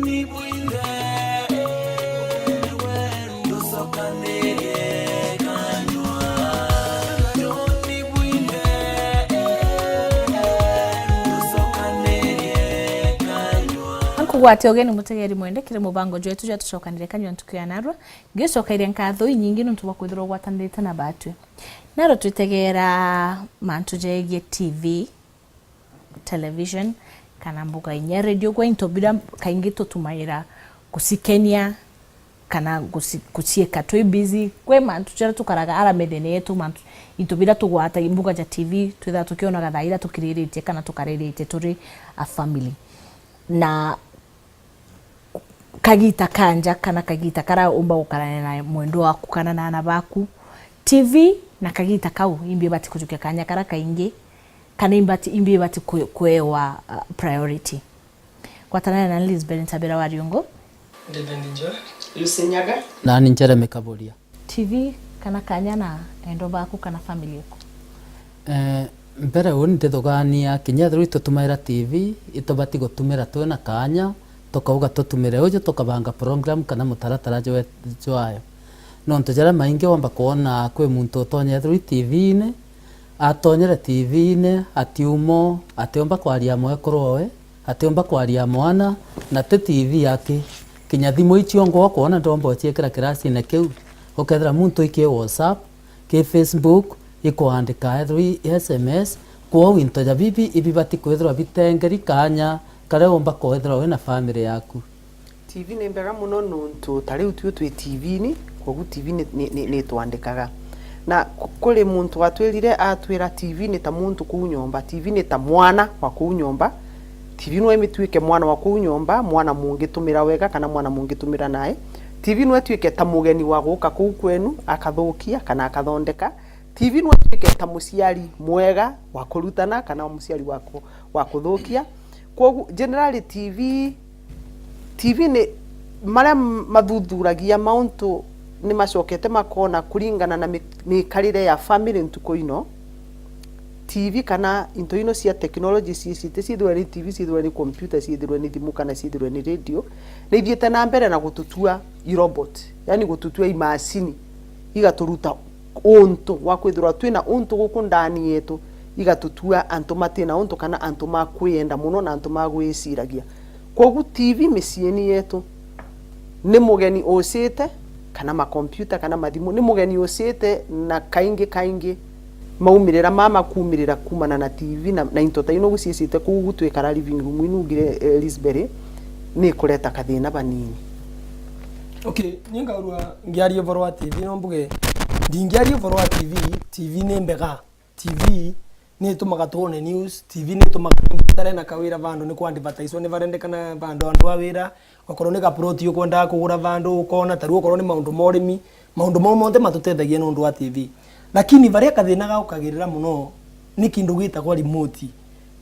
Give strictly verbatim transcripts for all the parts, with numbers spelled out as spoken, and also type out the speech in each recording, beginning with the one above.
Nkugwate ugeni mutegeri mwende kiri mubango jwetu jwa Tucokanire Kanyua ntuku ya narua. Ngicokeria nkatho inyingi nontu bwa kwithirwa ugwatanirite na batwi. Naro twitegeera mantu jegie T V, television, kana mbuga inya radio, gwe into biria kaingi tutumaira gucikenia kana guci-, guciika twi busy. Gwe mantu jaria tukaraga ara mithene yetu, mantu, into biria tugwata mbuga ja T V, twithaga tukionaga thaa iria tukiriritie kana tukariritie turi a family. Na kagita kanja kana kagita kara umba gukarania na mwendwa waku kana na aana baku, T V na kagita kau imbi ibati kujukia kanya kara kaingi, kana imbati, imbi ibati kwe-, kwewa, uh, priority. Gwatanana na Lisbeth Ntabira wa Riungu. David Njo. Lucy Nyaga. Nani Jeremy Kaburia. T V kana kanya na endwa baku kana family yaku? Eh, mbere uu ntithugania kinya ethirwa itutumaira T V, itubati gutumira twina kanya, tukauga tutumire uju, tukabanga program kana mutaratara jwe-, jwayo. Nontu jaria maingi womba kwona kwi muntu utonya ethirwa i T V-ini, atonyere T V-ini, atiumo, atiumba kwaria mwekuru owe, atiumba kwaria mwana, na ti T V aki. Kinya thimu icio ngwa kwona ndomba uciikira kirasine kiu. Ukethira muntu iki WhatsApp, ki Facebook, ikuandika ethirwa i S M S, kwou into ja bibi ibibati kwithirwa bitengeri kanya karia umba kwithirwa wina family yaku. T V ni mbega muno nontu ta riu tui twi T V-ini, kwogu T V ni, ni, ni, ni twandikaga. Na ku-, kuri muntu watwirire atwira T V ni ta muntu kuu nyomba, T V ni ta mwana wa kuu nyomba. T V no imituike mwana wa kuu nyomba, mwana mungitumira wega kana mwana mungitumira nae. T V no ituike ta mugeni wa guka kuu kwenu, akathukia kana akathondeka. T V no ituike ta muciari mwega wa kurutana kana muciari wa ku-, wa kuthukia. Kwogu, generally, T V, T V ni maria mathuthuragia mauntu ni macokete makona kuringana na mi-, mikarire ya family ntuku ino. T V kana into ino cia technology ciicite, ciithirwe ni T V, ciithirwe ni computer, ciithirwe ni thimu, kana ciithirwe ni radio, ni ithiite na mbere na gututua i robot, yani gututua i macini, igaturuta untu wa kwithirwa twina untu guku ndani yetu, igatutua antu matina untu kana antu ma kwiyenda muno na antu ma gwiciragia. Kwogu T V miciini yetu ni mugeni ucite, kana makompyuta kana mathimu, ni mugeni ucite, na kaingi kaingi maumirira mama kuumirira kumana na T V na, na into ta ino ugu ciicite kuu ugu twikara living room inu ugire, eh, Lisbury, ni kureta kathina banini. Okay, ni ngaurua ngiaria uvoro wa T V, no mbuge ndingiaria uvoro wa T V. T V ni mbega. T V ni itumaga twone news, T V ni itumaga tare na kawira vandu ni ku advertise ni varendekana vandu andu a wira, okorwo ni gaploti ukwendaga kugura vandu ukona, ta riu okorwo ni maundu ma urimi, maundu mau monthe matutethagia nontu wa T V. Lakini varia kathina gaukagirira muno ni kindu gitagwa remote.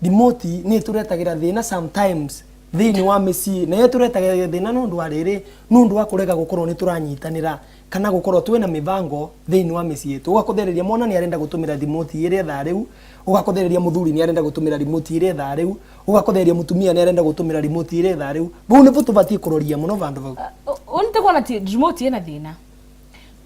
Remote ni ituretagira thina sometimes thiini wa micii, na yo ituretagira thina nontu wa riri, nontu wa kurega gukorwo ni turanyitanira kana gukorwo twina mibango thiini wa micii yetu. Ugakuthiriria mwana ni arenda gutumira remote iria thaa riu, ugakuthiriria muthuri ni arenda gutumira remote iria thaa riu, ugakuthiriria mutumia ni arenda gutumira remote iria thaa riu. Vau nivo tubatii kuroria muno vandu vau. Uh, u-, u-, ntikwona ti remote ina thina.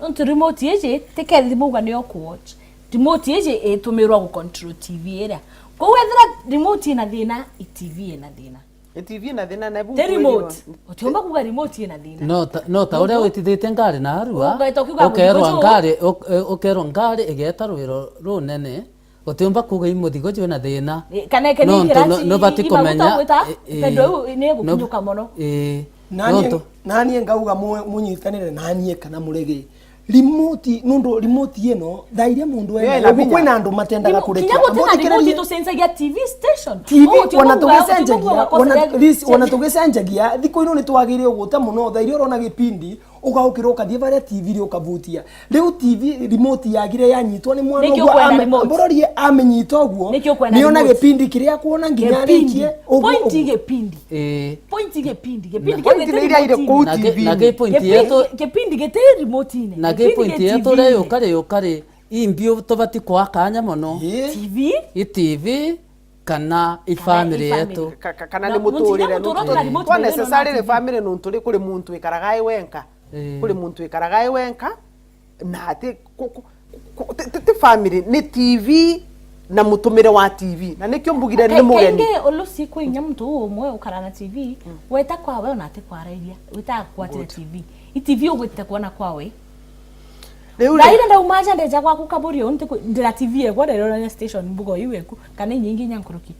Nontu remote iji ti kethira mauga ni yo ku watch. Remote iji itumirwa gu control T V iria. Kwou ethira remote ina thina, i T V ina thina. I T V ina thina, na bu ti remote. Utiumba kuga remote ina thina. No ta, no ta uria witithitie ngari na arua, ugaita ukiuga ukerwa muthiko ngari, uk-, eh, ukerwa ngari igeta rwiro runene, utiumba kuga i muthigo jwina thina. Eh, kana eke ni nontu kirasi, no, no bati i maguta kumenya, gwita, eh, eh, pendo iu ni no, igukinyuka mono. Eh, nani, nontu nani ngauga mu-, munyitanire nani kana murege? Remote, nontu remote ino, thaa iria mundu ena, kwina andu matendaga kurekia. Kinya gutina remote tucenjagia T V station. T V, ona tugicenjagia, ona, Liz, ona tugicenjagia, thiku ino ni twagirire guta muno, thaa iria urona gipindi, ugaukira ukathii varia T V ri ukavutia. Riu T V remote yagire yanyitwa ni mwana uguo, ame-, mburorie amenyita uguo, niona gipindi kiria akwona nginya arikie uguo. Point i gipindi. Ii. Point i gipindi. Gipindi giti remote-ini. Na ki point yetu, gipindi giti remote-ini. Na ki point yetu ri ukari, ukari, imbi tubati kwa kanya mono. Ii. T V. I T V. kana i Kana i family family. yetu. Ka-, ka-, kana Na ni muntu muturire uria nuntu muturire. Ti necessarily family nuntu ri kuri muntu ikaraga ai wenka. Eh. Kuri muntu ikaraga ai wenka, na ati ku-, ku-, ku-, ti, ti, ti family, ni T V na mutumire wa T V. Na nikio mbugire ni Kaingi mugeni. Ulusi kwi inya muntu umwe ukara na T V, weta kwawe ona ati kwarairia, weta akwatire T V. I T V ugwite kuona kwawe. Riu ri- Thaa ira ndauma aja ndeja gwaku kaburi, unti ku-, ndira T V egwa, ndirona station mbugo iu eku, kana inya ingi inya nkuruki.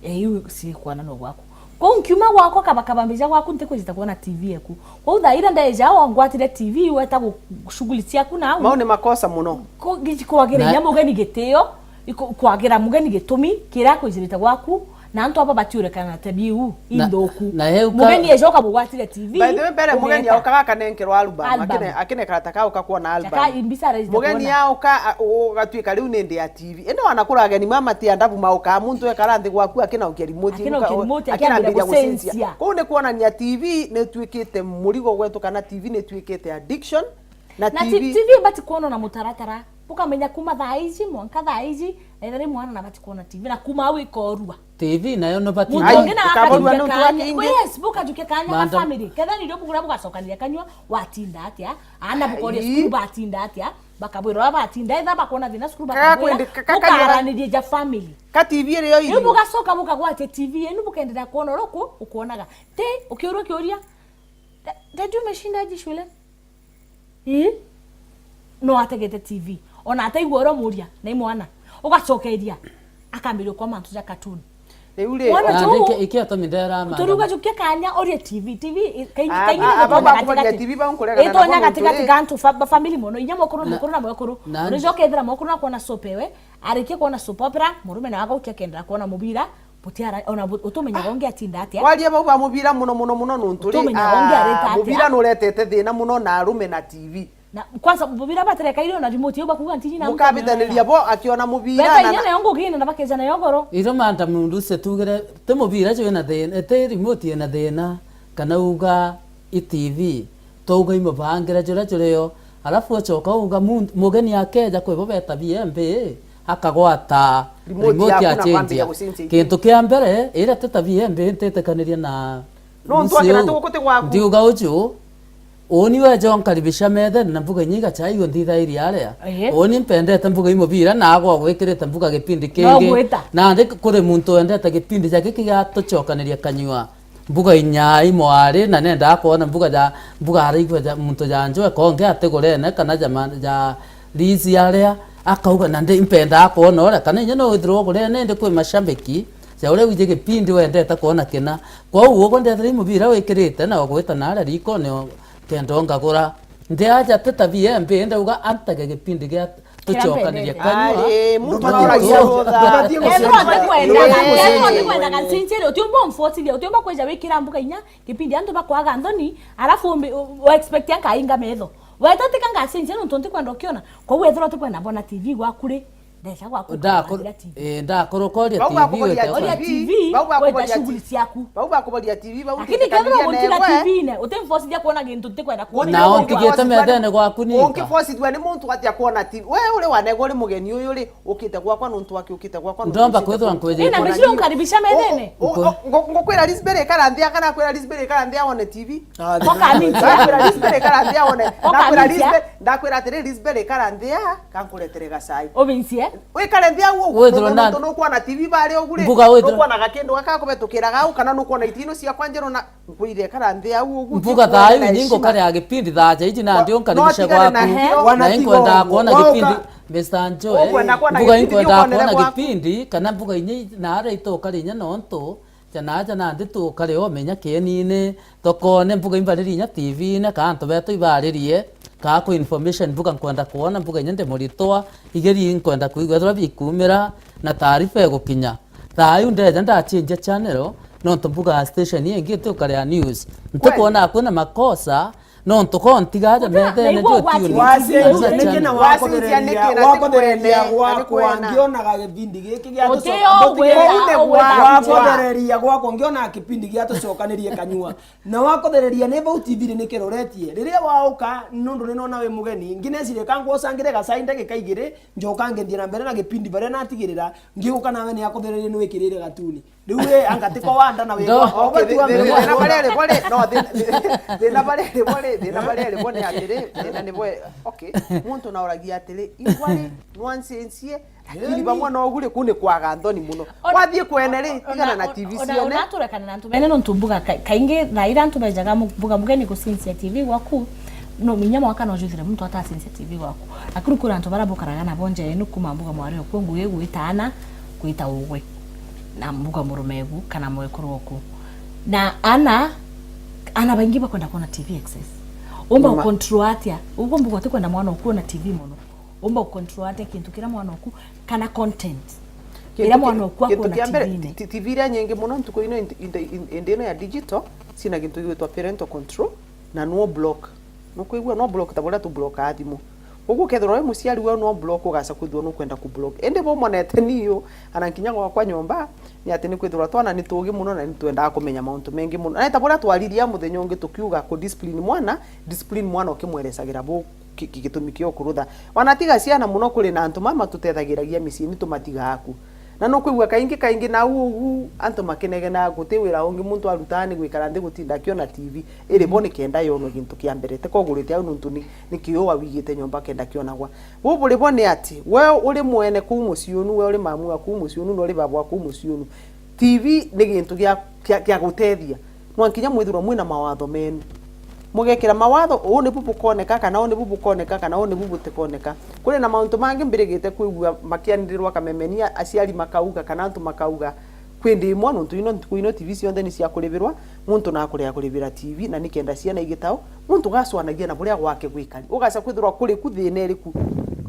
E, iu si kuona no gwaku. Kwou nkiuma gwakwa kabakaba mbija gwaku, ntikwejita kuona T V eku. Kwou thaa ira ndeja, wangwatire T V, weta gu-, shughuli ciaku nau. Mau ni makosa muno. Ku-, gi-, kwagira Na- inya mugeni gitio, iku-, kwagira mugeni gitumi, kira akwijirite gwaku, na antu aba batiurekana na tabia iu, Na- inthuku. na eu ka- Mugeni eja ukamugwatire T V, By the way, mbere mugeni ugeeta. aukaga akanenkerwa album, Album. akine-, akinekara ta kauka kuona album. Jaka imbisa arejite Mugeni kuona. auka, a-, u-, ugatuika riu ni ndi ya T V. Indi wana kura ageni mama ti andabu maukaa, muntu ekara nthi gwaku akinaukia remote, Akinaukia inuka, remote, akiambiria akiambiria gucenjia. gucenjia. Kuu ni kuonania T V ni ituikite murigo gwetu, kana T V ni ituikite addiction, na Na T V ti-, T V ibati kuonwa na mutaratara. Ukamenya kuma thaa iji mwanka thaa iji, ethera i mwana na abati kuona T V, na kuma au ikorua. T V nayo no bati Muntu Ai, ungi na ikaborua akajukia nontu wa kanya. kingi. Yes, bukajukia kanya ga Madam. family. Ketha ni rio bugura bugacokanire kanyua, watinda atia? Ana bukoria Ai. cukuru batinda atia? Bakabwira uria batinda, etha bakona thina cukuru Kaga bakabwira, kwendi-, ka-, ka-, kanyua ga- bukaranirie ja family. Ka T V iri yo Riu irio. bugacoka bukagwatia T V enu, bukenderea kuona uria uku-, ukuonaga. Ti, ukiurua kiuria, "Da-, dadi umeshinda aje shule?" Ii? No ategete T V. Ona ataigua uria umuria, na i mwana. Ugacokeria, akambiria kwa mantu ja cartoon. Riu ri, Mwana Na tu, ndeke, ikio tumi ndera madam. Turiuga jukia kanya, urie T V. T V, i-, kaingi, Ah, kaingi ah, ni ah, bau gutonya bakubaria gatigati. T V, bau nkuregana Itonyaga nabo gatigati nontu ri. ga antu fa-, ba-family mono. Inya mokuru, Na- mokuru na mokuru. Na- Unajua kethira mokuru nakona soap ewe, arikia kuona soap opera, murume nawe agaukia akendera kuona mubira, butiara, ona bu-, utumenyaga ungi atinda atia. Kwaria bau ba mubira muno, muno, muno nontu ri, Utumenyaga ungi ah, arita atia. mubira nuretete thina muno na arume na T V. Na kwanza mubira baterekaire ona remote, iu bakuga ntinyi na Mukabithaniria bo akiona mubira Beta na, inya na nayo ngugine na bakeja nayo goro. Iro madam Lucy tugire, ti mubira jwina thina, ti remote ina thina, kana uga i T V. Twauga imubangira juria jurio, alafu ucoka uga mu-, mugeni akeja kwi bo beta B M B, akagwata Remote remote yaku na achenjia. kwambia gucenjia. Kintu kia mbere, ira ti ta B M B ntitikaniria na Nontu Lucy akira uu. tuguku ti gwaku. Ndiuga uju, uni weja unkaribisha methene na mbuga inya igachaigua nthithairi aria. Ehe. Uni mpendete mbuga i mubira na agwa gwikirite mbuga gipindi No kingi. gwita. Nandi kuri muntu wendete gipindi jake kigatucokaniria kanyua. Mbuga inya i mwari, na nendaa kwona mbuga ja, mbuga araigua ja muntu ja njoe konge atigurene kana ja ma-, ja Liz aria, akauga, "Na ndi mpendaa kwona uria," kana inya no withirwa ugurene, indi kwi mashabiki ja uria wiji gipindi wendete kwona kina. Kwou ugu ndethira i mubira wikirite na ugwita naria rikone o kenda ungagura. Ndi aja ti ta B M B, ndauga antage gipindi gia tucokanirie kanyua. Ari, muntu Ndubati- aragia rutha. ndubati- Ethirwa ntikwendaga, Ndubati- ethirwa ntikwendaga nsinchiri, utiumba umforcithia, utiumba kwija wikira mbuga inya, gipindi antu bakwaga nthoni, alafu umbi-, u-, u-, expect ankainga metho. Weta tika ngacenjia nontu ntikwenda ukiona. Kwou ethirwa utikwenda mbona T V gwaku ri, ndeca gwaku Ndakor-, ukathira T V. eh, ndakorokooria Bau T V bakuboria weta- Oria T V, T V, Bau weta bakuboria shughuli T V. ciaku. Bau bakuboria T V, bau Lakini kethirwa utitikaniria uguntira newe. T V-ine, utimforcithia kuona gintu ntikwenda kuona. Na Ungi- untigite methene gwaku nika. Ungifosithua ni muntu atia kuona T V. We uri wanegwa uri mugeni uyu ri, ukite gwakwa nontu waki ukite gwakwa nontu Ndomba ucite kwithirwa ku- nkwejete. Ina mbiciro nkaribisha methene. U-, u-, u-, ngo-, ngokwira Lisbeth ikara nthi, kana kwira Lisbeth ikara nthi aone T V. Ah, Koka nini? Ndakwira Lisbeth ikara nthi aone. Koka Ndakwira nini? Lisbeth, ndakwira atiri Lisbeth ikara nthi a, kankuretere gacai. Obinsie. Wikare nthi au ugu, Withirwa nontu na- nukwona T V bari ugu ri, Mbuga withirwa- nukwona gakindu gaka kubetukiraga au, kana nukwona itino ciakwa njeru na nkwire ikara nthi au ugu, Mbuga thaa iu nyingo kare ya gipindi thaa ja iji nandi unkaribisha gwaku. Na inkwenda kuona gipindi, Mister Njoe. Mbuga inkwenda kuona gipindi, kana mbuga inya na aria itoka rinya nontu ja na aja nandi tukare o menya kienini, tokone mbuga imbariri inya T V-ine, ka antu betu ibaririe, ka ku information mbuga nkwenda kwona, mbuga inya ndi muritwa, igeri nkwenda kwigua ethirwa bikumira na taarifa igukinya. Thaa iu ndeja ndachinjia channel, nontu mbuga station ingi itukare ya news. Ntikwona kwina makosa, Nontu ko ntiga aja methene jo tiuni. Wacenjia niki na wakuthereria, wakuthereria gwakwa, ngionaga gibindi giki gia tucoka. Wakuthereria gwakwa, ngionaga kibindi gia tucokanirie kanyua. Na wakuthereria ni bau T V-ini nikiroretie. Riria wauka, nontu ni nona wi mugeni, ngineciria ka ngwocangire gacai ndagika igiri, njoka ngendia na mbere na gibindi baria natigirira, ngiguka nawe ni akuthererie ni wikirire gatuni. Riu ri, anga ti ko wanda na wigwa. Ndo. Okay, thi-, thi-, thina baria iri bo ri, no, thi-, thi-, thina baria iri bo ri, thina baria iri bo ni atiri, thina ni bo, okay, muntu nauragia atiri, igwa ri, nwancencie, lakini bamwe no ugure ku ni kwaga nthoni muno. Ona, wathie kwene ri, ona, tigana na T V ona, cione. Ona turekane na antu bene nontu mbuga ka-, kaingi thaa iria antu bejaga mu-, mbuga mugeni gucincia T V gwaku, no minya mwaka no juthire muntu atacincia T V gwaku. Lakini kuri antu baria bukaraga nabo nja yenu kuma mbuga mwari okwo ngugi gwita ana, gwita ugwe. Na mbuga murume egu kana mwekuru oku. Na ana, ana baingi bakwenda kuona T V excess. Umba ucontrol atia? Uguo mbuga utikwenda mwana oku ona T V mono. Umba ucontrol atia kintu kiria mwana oku kana content iria mwana oku akwona T V-ini? T-, T V iria nyingi muno ntuku ino, indi ino ya digital, cina gintu gigwitwa parental control na no block. Nukwigua? No block ta buria tu block thimu. Koguo ukethirwa wi muciari, we no block, ugaca kwithirwa nukwenda ku block. Indi bumonete niu, ana nkinya gwakwa nyomba, ni ati ni kwithirwa twana ni tuugi muno na ni twendaga kumenya mauntu mengi muno. Na ni ta buria twaririe muthenya ungi tukiuga ku discipline mwana, discipline mwana ukimwerecagira bu ki-, ki-, gitumi kia ukurutha. Wanatiga ciana muno kuri na antu mama tutethagiragia micii, ni tumatigaa ku. Na nukwigua kaingi kaingi nau ugu antu makinegena, guti wira ungi muntu arutaga ni gwikara nthi gutinda akiona T V. Iri bo ni kenda yonwe gintu kia mbere, ti kogurite au nontu ni, ni kiua wigite nyomba kenda kionagwa. Bu buri bo ni ati, we uri mwene kuu mucii unu, we uri mamu wa kuu mucii unu, na uri baba wa kuu mucii unu, T V ni gintu gia, gia, gia gutethia. Mwankinya mwithirwa mwina mawatho menu. Mugekira mawatho, uu nibu bukoneka, kana uu nibu bukoneka, kana uu nibu butikoneka. Kuri na mauntu mangi mbirigite kwigua makianirirwa kamemeni, aciari makauga, kana antu makauga, kwi ndi imwe, nontu ino ntuku ino T V cionthe ni cia kuribirwa, muntu nakuria kuribira T V, na nikenda ciana igitao, muntu ugacwanagia na buria gwake gwikari. Ugaca kwithirwa kuri ku thina iriku,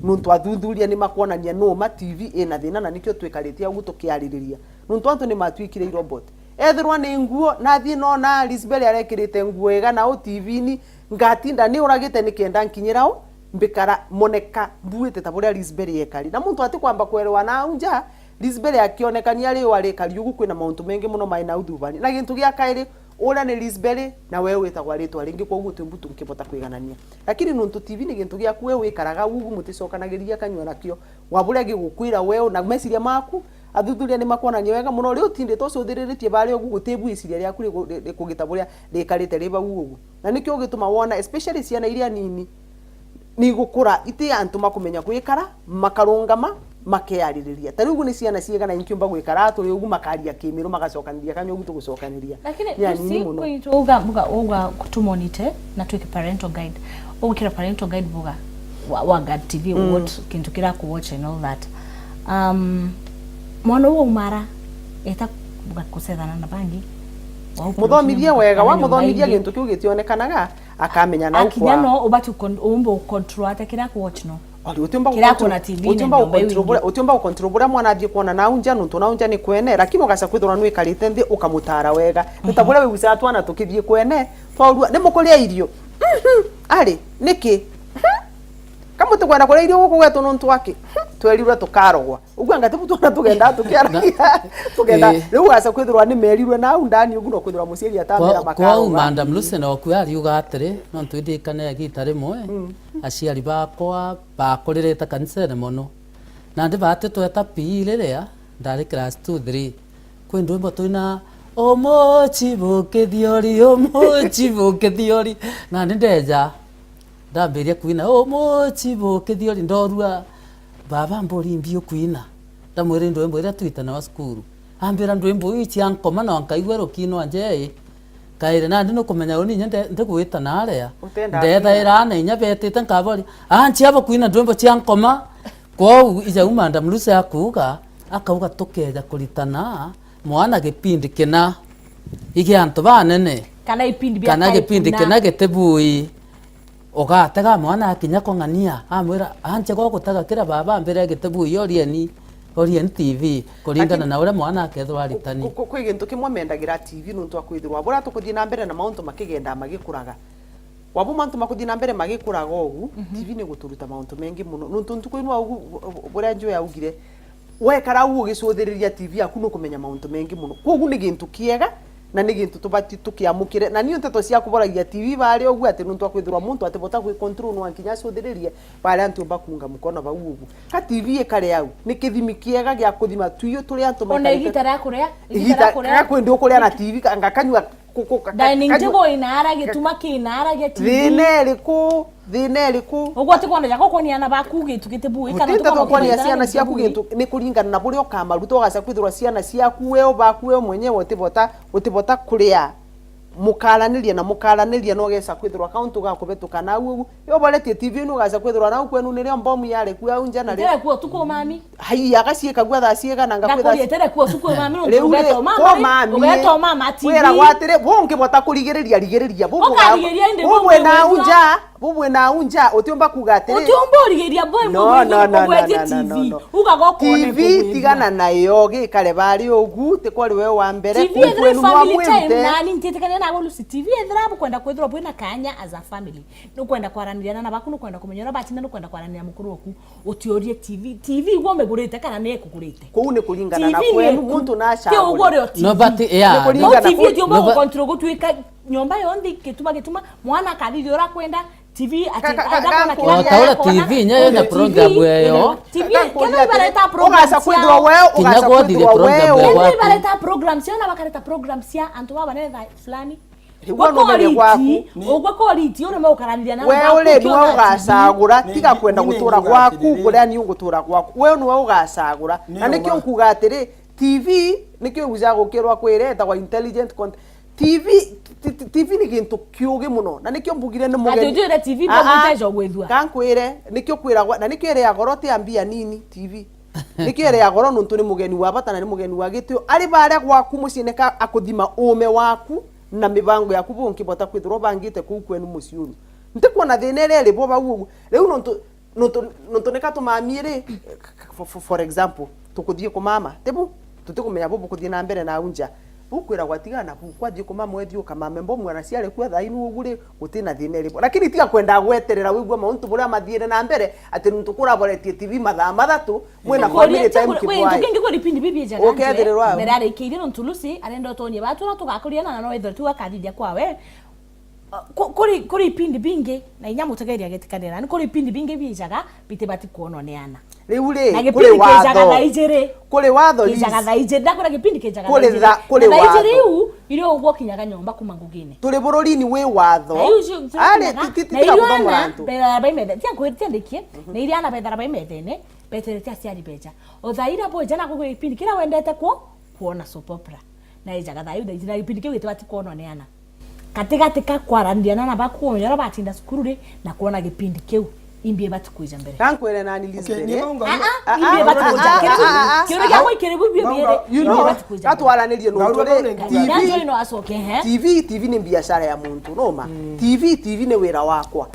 nontu athuthuria ni makwonania nuu ma T V ina thina, na nikio twikaritie au tukiaririria. Nontu antu ni matwikire i robot. Ethirwa ni nguo, nathii nona Lisbeth arekirite nguo ega na u T V-ini, ngatinda ni uragite nikenda nkinyira u, mbikara moneka mbuite ta buria Lisbeth ekari. Na muntu atikwamba kwerewa nau nja, Lisbeth akionekania riua rikari ugu, kwina mauntu mengi muno mai nau thubani. Na gintu gia kairi, uria ni Lisbeth, na we witagwa ritwa ringi, kwoguo ti mbutu nkibota kwiganania. Lakini nontu T V ni gintu giaku we wikaraga ugu, muticokanagiria kanyua nakio, wa buria gigukwira we na meciria maku, athuthuria ni makwonania wega muno. Riu utindite ucuthiriritie baria ugu, guti bwiciria riaku riku-, ri-, rikugita buria rikarite ri bau ugu. Na nikio gituma wona, especially ciana iria nini, ni igukura iti antu makumenya gwikara, makarungama, makeaririria. Ta riu ugu ni ciana ciigana inkiumba gwikara turi ugu makaria kimiru, magacokaniria kanya ugu tugucokaniria. Lakini ni anini muno. Uga, uga, uga tumonite na twike parental guide. Ugwikira parental guide buga wa, wa guard T V, mm, what, kintu kira ku watch and all that. Um, mwana uyu umara, eta buga kucethana na bangi. Muthomithie wega, wamuthomithia gintu kiu gitionekanaga, akamenya nau akinya kwa. No ubati ukon-, umbe ucontrol ate kira ku watch no. Ori, utiumba kira gucontrol, kuna T V utiumba gucontrol buria, utiumba gucontrol buria mwana athii kuona nau nja, nontu nau nja ni kwene, lakini ugaca kwithirwa nwikarite nthi ukamutara wega. Ni ta buria wigucaga twana tukithii kwene, twaurua, ni mukuria irio. Mhm. Ari, niki? Mhm. Ka mutikwenda kuria irio guku gwetu nontu aki? Mhm. Twerirwe tukarogwa. Uguo anga tibu twona tugendaa tukiaragia, tugenda. Eh. Riu ugaca kwithirwa ni merirwe nau ndani uguo, no kwithirwa muciari atamera kwa, makarogwa. Kwou Madam Lucy no kua ariuga atiri, nontu indirikane igita rimwe, mm, aciari bakwa bakuririte kanisene mono. Nandi bati tweta P E riria ndari class two three. Kwi ndwimbo twina, "Umuchibukithiori, umuchibukithiori." Nandi ndeja, ndambiria kwina, "Umuchibukithiori." Ndorua, baba mburi mbiu kwina. Ndamwira ndwimbo iria twitanaga cukuru. Ambira, "Ndwimbo iu cia nkoma na nkaigua rukiinwa njei." Kairi nandi nukumenya uni inya nde-, ndigwita naria. Utenda ndethaira ana inya betite nkabori, "Anchia bo kwina ndwimbo cia nkoma." Kwou ija u Madam Lucy akuuga, akauga tukeja kuritana mwana gipindi kina igia antu banene, kana ipindi bia kana gipindi kina gitibui. Ugatega mwana akinya kung'ania, amwira, "Anche gogutega kira baba mbere gitibui, orieni, orieni T V," kuringana na uria mwana akethirwa aritani. Lakini ku-, ku-, kwi gintu kimwe mendagira T V nontu akwithirwa buria tukuthii na mbere na mauntu makigendaa magikuraga. Wabo mantu makuthii na mbere magikuraga ugu, Mhm. T V ni guturuta mauntu mengi muno. Nuntu ntuku inu ugu, bu-, bu-, buria Njui augire, wekara u ugicuthiriria T V yaku nukumenya mauntu mengi muno. Kwogu ni gintu kiega, na ni gintu tubati tukiamukire. Na niu nteto cia kuboragia T V baria ugu ati nuntu akwithirwa muntu atibota gwi control nwa nkinya acuthiririe, baria antiumba kuunga mukono bau ugu. Ka T V ikare au, ni kithimi kiega gia kuthima tuiu turi antu. Ona maikarite igita ria kuria, igita igita ria kuria. Ka kwendi ukuria na T V, ka-, nga kanyua ku-, ku-, ka-, ka-, Dining kanyua table inaara, gituma kinaara gia T V. Thina iriku? Thina iriku? Uguo ti kwona jako kwonia ana baku gintu giti bui, kana ti kwona kwonia ciana ciaku gintu, ni kuringana na buria ukamaruta, ugaca kwithirwa ciana ciaku weo, baku weo mwenyewe utibota, utibota kuria. Mukaraniria na mukaraniria, no ugeca kwithirwa kauntu gakubetuka nau ugu. Yo boretie T V inu ugaca kwithirwa nau kwenu nirio mbomu yarekua au nja na ri- Itere kuo tuku mami. Hai, agaciikagua thaa ciigana, ngakwira Ndakuria itere kuo tuku mami, nontu riu ri, ugetoma ko mami, mami, ugetoma mami T V. Wiragwa atiri, bu ngibota kurigiriria, rigiriria, bu buga-, Ukarigiria indi bu bu bwina bugwithua. Unja, bu bwina unja, utiumba kuga atiri. Utiumba urigiria bwe No, mugwithua no, no, no, kugwetia no, no, T V. No, no. Ugaga ukone T V kugwithua. Tigana nayo, gikare bari ugu, ti kwari we wa mbere, T V ethira kwenu family time, mwamwirute. Nani ntitikania nawe Lucy, T V ethira bukwenda kwithirwa bwina kanya as a family. Nukwenda kwaraniria na ana baku, nukwenda kumenya uria batinda, nukwenda kwaraniria mukuru oku. Utiurie T V. T V igwe umigurite kana ni ekugurite? Kuu ni kuringana na T V ni kwenu, eku. Muntu na Ti ugure acagure. O T V. No, but, yeah, Ni kuringana T V no, itiumba no, but gucontrol gutuika nyomba yonthe gituma gituma, mwana akathithia uria akwenda, T V ati-, Ka-, ka-, ka-, atakona ka-, kiria O ta uria arakona. T V nyayo ina T V program yayo. T V, Ka-, ka-, kenda ibareta program ugaca kwithirwa ciao. Weo, Kinya ugaca gwathithia kwithirwa program weo. Kenda yaku. Ibareta program ciao na bakareta program cia antu baba banene thaa fulani. Riu we no umenye gwaku. Ugwe koriti, ureme gukaraniria na we uri niwe ugacagura, tiga kwenda gutura gwaku, kuria ni ugutura gwaku. We niwe ugacagura. Na nikio nkuga atiri, T V, nikio igucaga gukirwa kwira etagwa intelligent content. T V, t-, t-, T V ni gintu kiugi muno. Na nikio mbugire ni mugeni. Ati utwire T V Ah, ah. Ndio gwithua. Kankwire, nikio kwiragwa, na nikio iri ya goro ti ya mbia nini, T V. Nikio iri ya goro nontu ni mugeni wa bata na ni mugeni wa gitio. Ari baria gwaku mucii nika akuthima uume waku, na mibango yaku bungibota kwithirwa ubangite kuu kwenu mucii unu. Ntikwona thina iria iri bo bau uguo. Riu nontu, nontu, nontu nika tumami ri, for, for, for example, tukuthii kumama, ti bu? Tutikumenya bu bukuthii na mbere nau nja. Bukwiragwa tigana na bu, kwathii kumama wethi ukamame mbomu ana ciarekua thaa inu ugu ri, gutina thina iri bo. Lakini tiga kwenda gweterera wigua mauntu buria mathiire na mbere, ati nontu kuraboretie T V mathaa mathatu, Mwina family time kibwai. Ntukingi kuri pindi bibi jaga. Ukethirirwa. Mbere arikiirie nontu Lucy arenda utonie batu no tugakuria na no wethira tu akathithia kwawe. Ku-, kuri, kuri pindi bingi, na inya mutegeria getikanira, ni kuri pindi bingi bijaga, biti bati kuonwa ni ana. Riu ri, na kuri gipindi kijaga watho. Thaa ijiri. Kuri watho, Liz. Kijaga thaa ijiri. Ndakura gipindi kijaga thaa ijiri. Kuri tha-, kuri watho. Na thaa ijiri iu, irio ugwo kinyaga nyomba kuma ngugine. Turi bururi-ini wi watho. Na iu cio, cio Ari, kinyaga, ti, ti, ti, na tiga irio kuthomora ana, antu. Bethara baimethe. Tia nkwiri, tia ndikie. Mhm. Na irio ana bethara baimethene. Beterete aciari beja. O thaa iria bweja na kugwira gipindi kiria wendete kwo, kwona soap opera. Na ejaga thaa iu thaa ici, na gipindi kiu gitibati kwonwa ni ana. Katigati ka kwaraniria na ana baku kumenya uria batinda cukuru ri, na kwona gipindi kiu, imbi ibati kwija mbere. Kankwire nani, Liz, Okay, mbere. Ni maunga- Ah, ah, Ah, imbi ah, ibati ah, kwija. Ah, ah, ah, ah. Kiuria giakwa ikiri bu bibiri, You imbi know, ibati kwija mbere. Gatwaranirie nontu ri, T V, Nyanjo ino acoke, he? T V, T V ni biashara ya muntu, noma? Mm. T V, T V ni wira wakwa.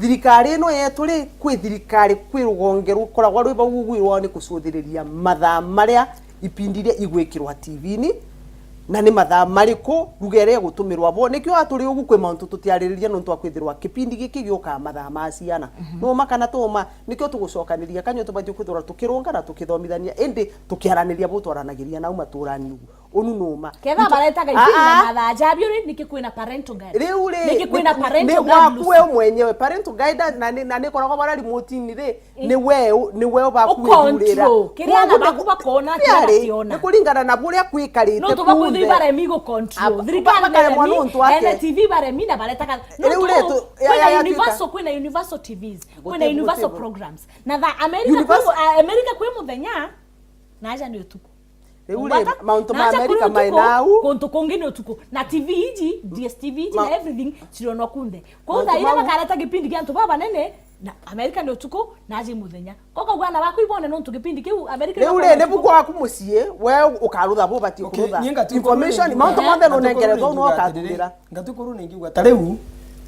Thirikari ino yetu ri, kwi thirikari, kwi rugonge rukoragwa rwi bau gwirwa ni kucuthiriria mathaa maria ipindi iria igwikirwa T V-ini, na ni mathaa mariku lugha iria igutumirwa bo. Nikio aturi ugu kwi mauntu tutiaririria nontu wa kwithirwa kipindi giki giukaa mathaa ma ciana. Mhm. Numa kana tuma, nikio tugucokaniria kanyua tubatie kwithirwa tukirunga na tukithomithania, indi tukiaraniria bu twaranagiria nau maturani ugu. Unu numa. Ketha baretaga ipindi na mathaa jabio ri, niki kwina parental guide? Riu ri, niki kwina parental guide, ni gwaku we mwenyewe. Parental guide na ni, na ni koragwa bara remote-ini ri, ni we, ni we ubaku withurira. Ucontrol kiria ana baku bakona, kiria bationa. Ni kuringana na buria kwikarite. Nontu bakwithirwa baremi gucontrol. Thirikari baremi, ene T V baremi na baretaga. Riu ri, kwina universal, kwina universal T Vs, kwina universal programs. Na tha America, Universal. Kwi, America kwi muthenya, na aja ni utuku. Riu ri, mauntu ma America mai nau. Kuntu kungi ni utuku. Na T V iji, D S T V iji na everything, cironwa kunthe. Kwou thaa iria bakareta gipindi kia antu babanene, na America ni utuku, na aji muthenya. Koka ugana baku ibone nontu gipindi kiu America. Riu ri, ni buku waku mucii, we ukarutha bu batie kurutha. Information, mauntu monthe nunengeretwe no ukathurira. Ngatukuru ningiuga ta riu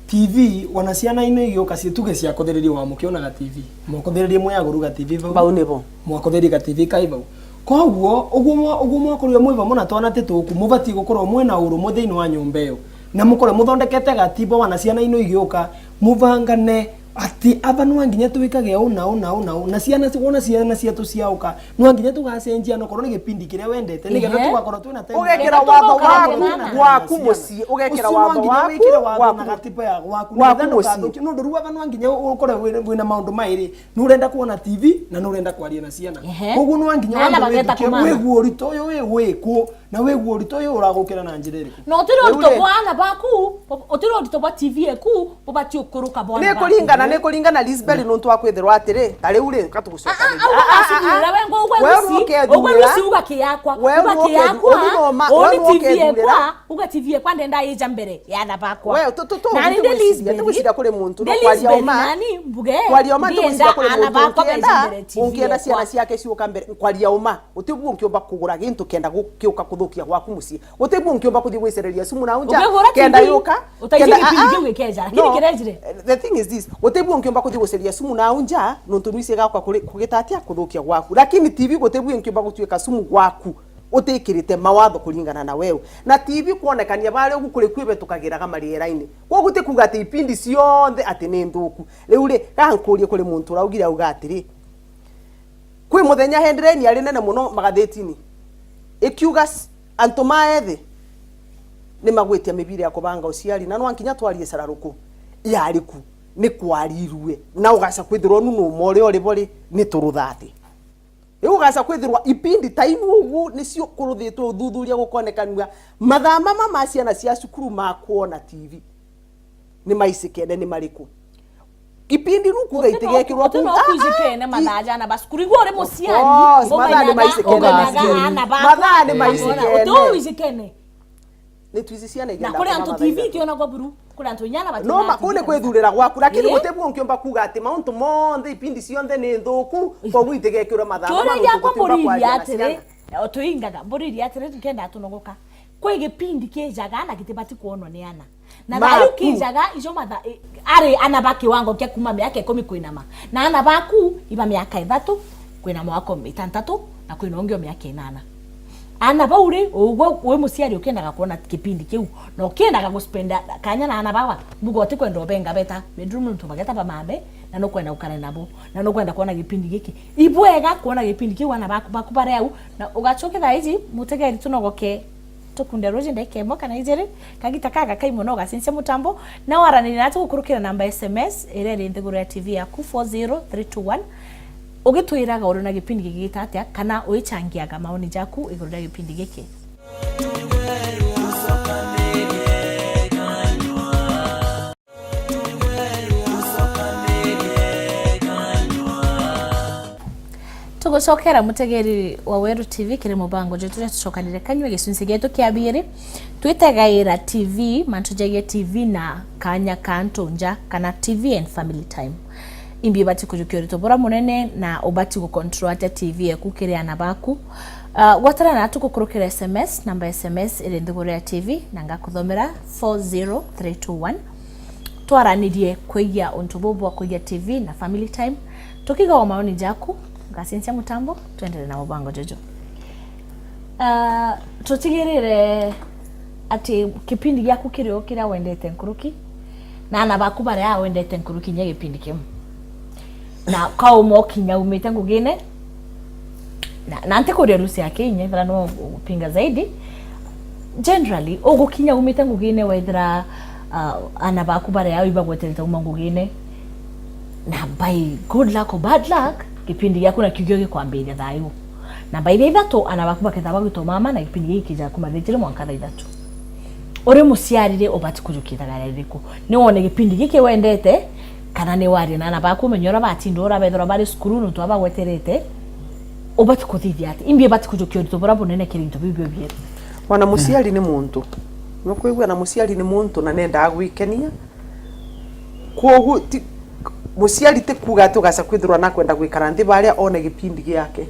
T V, wana ciana ino igiuka cituge cia kuthiriria wa mukionaga T V. Mokuthiririe mwe aguru ga T V bau. Bau nibo. Mwakuthiriria ga T V kai bau. Koguo, uguo mwa-, uguo mwakorwo mwi bamwe na twana tituku, mubatie gukorwo mwe na urumwe thiini wa nyomba iyo. Na mukore muthondekete gatiba wana ciana ino igiuka, muvangane ati aba nwa nginya twikage uu na uu na uu na uu. Na ciana, wona ciana cietu ciauka, nwa nginya tugacenjia nokorwo ni gipindi kiria wendete, nigetha Ehe. tugakorwo twina time Ugekira ya watho gukara waku, na ciana. gwaku mucii, ugekira Ucio nwa watho nginya waku, wikire watho na gatiba ya gwaku, waku nigetha mucii. ndukathukie. Nondu riu aba nwa nginya u-, ukore wina, wina maundu mairi, nurenda kuona T V na nurenda kwaria na ciana. Ehe. Koguo nwa nginya Na ana wambe bageta withukie, kumana. Wigue urito uyu wi, wiku, na wigue urito uyu uragukira na njira iriku? Na utiri Riu urito ri, bwa ana baku, utiri urito bwa T V eku, bubati ukuruka bwa ana ni baku. kuringana, ni kuringana Lisbeth, nontu wa kwithirwa atiri, ta riu ri, ka Ah, ah, tugucokaniririe. ah, ugwe Ah, ah, ah, ah. wacithurira we, ngwe, ugwe Wewe Lucy, ugwe ukethurira. Lucy, uga kiyakwa, Wewe uga ukethu-, kiyakwa, uyu no ma-, uni wewe T V ukethurira. ekwa, uga T V ekwa ndenda ija mbere ya ana bakwa. Wewe, tu, tu, tu, Na tu, ninde tigwiciria, Lisbeth, tigwiciria kuri muntu, no, ninde kwaria Lisbeth uma. nani, mbuge, Kwaria uma, ndienda tigwiciria kuri ana muntu bakwa beja ungienda, mbere T V ungienda ciana ekwa. ciake ciuka mbere. Kwaria uma. Guti bu ungiumba kugura gintu kenda gu-, giuka kuthukia gwaku mucii. Guti bu ungiumba kuthii gwicereria sumu nau nja, Ukigura kenda T V, yuka, utaiji kenda, gipindi ah, ah. kiu gikeja, lakini No. kirejire. The thing is this, guti bu ungiumba kuthii gwicereria sumu nau nja, nontu nwisi igauka kuri-, kugita atia kuthukia gwaku. Lakini T V guti bu ingiumba gutuika sumu gwaku, utikirite mawatho kuringana na wewe. Na T V kwonekania baria ugu kuri kwi betukagiraga mariera-ini. Koguo ti kuuga ati ipindi cionthe ati ni nthuku. Riu ri, ga nkurie kuri muntu uraugire auga atiri, Kwi muthenya headline yari nene muno magathitini, ikiuga s-, antu ma ethi ni magwitia mibira ya kubanga uciari, na nwa nkinya twarie cararuku yari ku, ni kwarirue, na ugaca kwithirwa nu numwe uria uri bo ri, ni turuthathi. Riu ugaca kwithirwa ipindi ta inu ugu nicio kuruthitwe uthuthuria gukonekanua mathaa mama ma ciana cia cukuru ma kwona T V. Ni maicikene ni mariku? Ipindi riu kuuga itigekirwa uti no kuu. Ah, ah, kuicikene i- mathaa jana ba cukuru. Igua uri Of muciari, course, mathaa ni umenyaga, maicikene. umenyaga ana baku. Mathaa ni maicikene. Uti uicikene. Ni twici ciana Na igenda kuri kwa antu mathaiga. T V tionagwa buru, kuri antu inyana No, batina ma-, T V kuu ni kabisa. kwithurira gwaku, lakini Ii. guti bu nkiumba kuuga ati mauntu monthe, ipindi cionthe ni nthuku, Ii. koguo itigekirwa mathaa Kiuria mama giakwa nontu tutiumba mburiria kwaria na atiri, ciana. O, tuingaga, mburirie atiri, nkenda tunogoka. Kwi gipindi kijaga na gitibati kwonwa ni ana. Na Maku. thayu kijaga, ijo matha-, i-, ari ana ba kiwango kia kuma miaka ikumi kwinama. Na ana baku, iba miaka ithatu, kwina mwaka itantatu, na kwina ungi o miaka inana. Ana bau ri, ugwe wi muciari ukiendaga kwona gipindi kiu, na ukiendaga guspenda kanya na ana bawa, mbuga utikwenda ubenga beta bedroom nontu bageta bamame, na nukwenda gukara nabo, na nukwenda kwona gipindi giki. Ibwega kwona gipindi kiu ana baku, baku bari au, Na ugacoke thaa iji, mutegeri tunogoke tukunde ruji ndagika imwe kana ijiri, kagita kaga kai mono ugacenjia mutambo, na waraniria natu gukurukira namba ya S M S iria iri nthiguru ya T V yaku four zero three two one, ugitwiraga uri na gipindi giki gita atia, kana uichangiaga maoni jaku iguru ria gipindi giki. Tugucokera mutegeri wa Weru T V kiri mubango jwetu juria tucokanire kanyua gicunci gietu kia biiri, twitegaira T V, mantu jegie T V na kanya ka antu nja, kana T V and family time. Imbi ubati kujukia urito buria munene na ubati gucontrol atia T V eku kiri ana baku? Ah, gwatana natu gukurukira S M S, namba ya S M S iri nthiguru ya T V, na ngakuthomera four zero three two one. Twaranirie kwigia untu buu bwa kwigia T V na family time. Tukiiga o maoni jaku, ngacenjia mutambo, twendere na mubango juju. Ah, tutigirire ati kipindi giaku kiri o kiria wendete nkuruki, na ana baku baria wendete nkuruki nya gipindi kiu. Na kauma ukinya umite ngugine, na, na ntikuria Lucy aki inya, ethira no gupinga zaidi. Generally, ugukinya umite ngugine wethira, ah, ana baku baria ibagweterete uma ngugine, na by good luck or bad luck, gipindi giaku nakio gio gikwambiria thayu. Na by thaa ithatu, ana baku bakethira bagwita umama, na gipindi giki kija kuma thaa ijiri mwanka thaa ithatu. Uri muciari ri, ubati kujukia ithagara ririku? Ni wone gipindi giki wendete, kana ni waria na ana baku umenye uria batinda, uria bethirwa bari cukuru nontu abagweterete, ubati kuthithia ati? Imbi ibati kujukia urito buria bunene kiri into biu bio biiri? Wana muciari ni muntu. Nukwigua? Na muciari ni muntu na nendaga gwikenia. Kwogu ti, muciari ti kuuga ati ugaca kwithirwa nakwenda gwikara nthi baria one gipindi giake.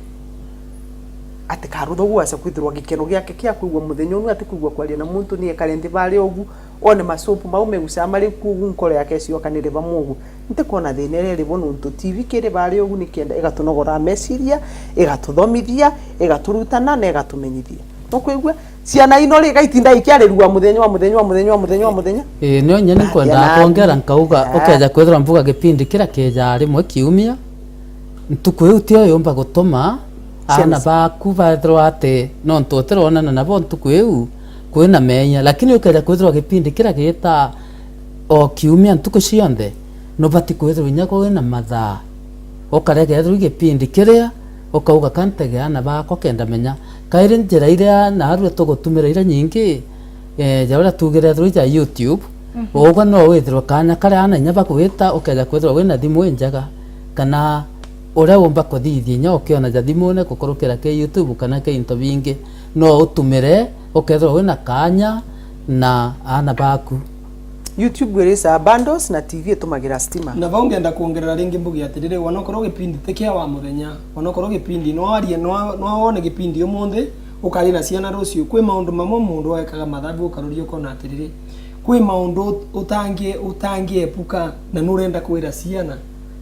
Ati karutha ugu aca kwithirwa gikeno giake kia kwigua muthenya unu ati kwigua kwaria na muntu, ni ekare nthi baria ugu, one masopu mau megucaga mari kuugu, nkoro yake iciokanire bamwe ugu. Ntikwona thina iria iri bo nontu T V kiri baria ugu ni kenda igatunogora meciria, igatuthomithia, igaturutana na igatumenyithia. Nukwigua? Ciana ino ri, gaitinda ikiarirua muthenya wa muthenya wa muthenya wa muthenya wa muthenya. Ii, nio nyeni nkwendaa kwongera nkauga, ukeja kwithirwa mbuga gipindi kiria kijaa rimwe kiumia, ntuku iu tio yumba gutuma aana baku bathirwa ati nontu utironana nabo ntuku iu, kwina meeyia. Lakini ukeja kwithirwa gipindi kiria giitaa o kiumia ntuku cionthe, nubati kwithirwa inya kwina mathaa ukarega ethirwa i gipindi kiria ukauga, ka ntege aana bakwa kenda menya. Kairi njira iria naarua tugutumira iria nyingi, eh, ja uria tuugire ethirwa i ja YouTube, uugwe no withirwe kaanya karia aana inya bagwita, ukeja kwithirwa wina thimu injega, kana uria umba kuthithia inya ukiona ja thimune gukurukira ki YouTube kana ki into bingi, no utumire ukethirwa wina kaanya na aana baku. YouTube irisaa bundles na T V itumagira stima. Na vau ngenda kwongerera ringi mbuge atiriri, wanakorwo gipindi ti kia wa muthenya, wanakorwo gipindi, no arie, no, no wone gipindi umunthi, ukari na ciana ruciu. Kwi maundu mamwe mundu ekaga mathabu ukaruria ukona atiriri, kwi maundu ut-, utangie-, utangiepuka na nurenda kwira ciana,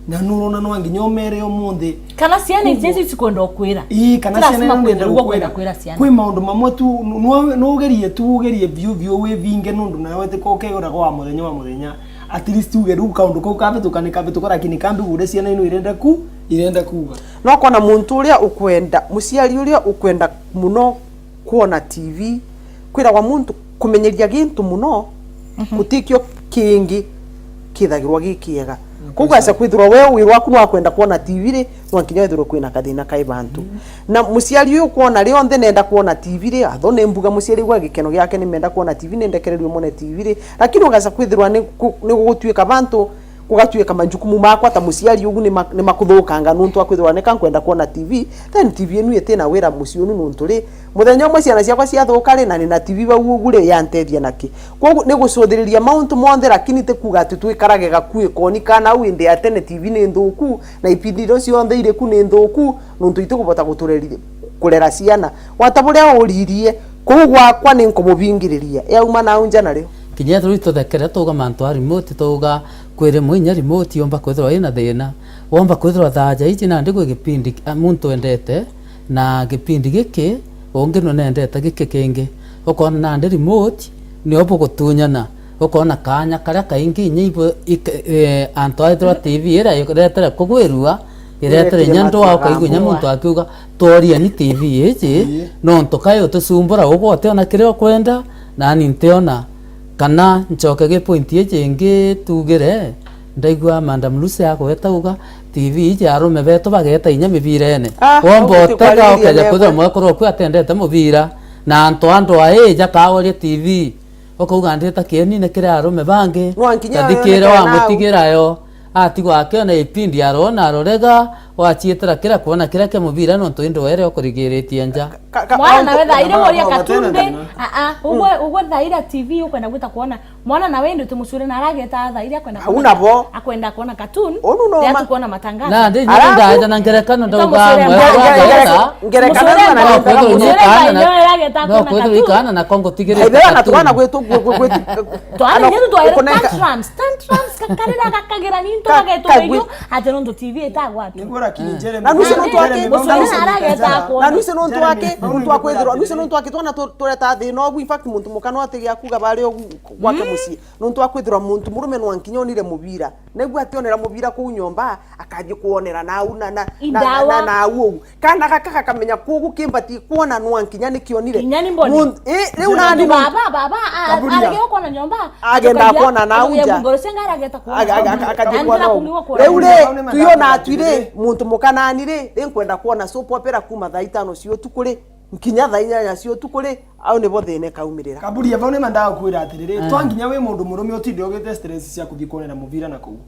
na nurona nwa nginya umere umunthi. Kana ciana ici ici cikwenda ukwira. Ii, kana ciana ici nurenda ukwira. Kwenda kwira ciana. Kwi maundu mamwe tu, nu-, nu-, nugerie tu, ugerie biu biu wivinge nundu nawe ti ko ukeuraga wa muthenya wa muthenya. At least uge riu kaundu kau kabituka ni kabituka, lakini kambi gure ciana ino irenda ku, irenda kuuga. No kona muntu uria ukwenda, muciari uria ukwenda muno kwona T V, kwiragwa muntu kumenyeria gintu muno, gutikio kingi kithagirwa gi kiega. Koguo aca kwithirwa we wira waku ni wa kwenda kwona T V ri, no nkinya withirwe kwina kathina kai bantu. Na muciari uyu kwona rionthe nenda kwona T V ri, atho ni mbuga muciari gwa gikeno giake ni menda kwona T V, ni ndekererie mone T V ri, lakini ugaca kwithirwa ni ku-, ni gugutuika bantu kugatuika majukumu makwa ta muciari ugu ni ma-, ni makuthukanga nuntu wa kwithirwa nika nkwenda kwona T V, then T V inu itina wira mucii unu nuntu ri, muthenya umwe ciana ciakwa ciathuka ri, na nina T V bau ugu ri, yantethia naki? Kwogu ni gucuthiriria mauntu monthe, lakini ti kuuga ati twikarage gakui koni kana au indi ya tene T V ni nthuku, na ipindi iria cionthe iri ku ni nthuku, nuntu itikubota gutureri-, kurera ciana. Wata buria uririe, kuu gwakwa ni nkumubingiriria. Yauma nau nja nario. Kinya ethirwa ituthekere tuuga mantu a remote, tuuga kwi rimwe inya remote yomba kwithirwa ina thina. Womba kwithirwa thaa ja iji nandi gwi gipindi, a, muntu endete, na gipindi giki ungi nunendete giki kingi. Ukona nandi remote nio bugutunyana. Ukona kaanya karia kaingi inya ibo ik-, eh, antu aithirwa T V iria iretere kugwirua, iretere inya ndwaa, ukaigua inya muntu akiuga, "Tworieni T V iji, nontu kai utucumbura ugwe utiona kiria ukwenda, nani ntiona." Kana ncoke gi point iji ingi tugire, ndaigua Madam Lucy agweta uga, "T V iji arume betu bageta inya mibirene." Ah, womba utega ukeja kwithirwa mwekuru oku atendete mubira, na antu a ndwaa ii jakagoria T V. Ukauga ndita kienine kiri arume bangi, nwa nkinya kathikire wamutigira yo, atigwa akiona ipindi arona arorega, waciitira kira kwona kiria kia mubira nontu indi were ukurigiritie nja. Ka-, ka-, mwana nawe thaa iria woria katuni, a-a, ugwe, ugwe thaa iria T V ukwenda gwita kwona. Mwana nawe indi utimucure na arageta thaa iria akwenda kwona. Akwenda kwona katuni, unu no ma- kwona matangazo. Na ndi nyiri ndaja na ngerekano ndauga mwana arageta. Ngerekano na ngerekano. No kwithirwa ikana na kongo tigirite. Ithira na twana gwitu gwitu. Twana gwitu twaire tantrums, tantrums kakarira gakagira nintu gagetu gaiyo ati nontu T V itagwa tu. Niguo lakini Jeremy. Na nusi nontu ake, na nusi nontu ake, nontu akwithirwa, nusi nontu ake twana tu-, tureta thina ogu, in fact muntu mukana atigia kuga bari ogu gwake mucii. Nontu akwithirwa muntu murume nwa nkinya onire mubira. Naigua ationera mubira kuu nyomba, akaji kuonera nau na, na, na, na, na, nau uu. Kana gaka gakamenya kuugu kimbati kwona nwa nkinya nikionire. Kinya ni mboni. Mun-, eh, riu nani nontu baba, baba, a-, arege kwona nyomba. Agenda kwona nau nja. Mugoro cenga arageta kwona. Aga-, aga-, aga-, akaji kwona uu. Riu ri, tuyo na atwiri, muntu mukanani ri, ri nkwenda kwona soap opera kuma thaa itano cia utuku ri, nkinya thaa inyanya cia utuku ri, au nibo thina ikaumirira. Kaburia, vau ni mendaga kwira atiriri, twanginya wi mundu murume utinde ugite stress cia kuthi kuonera mubira na kuu.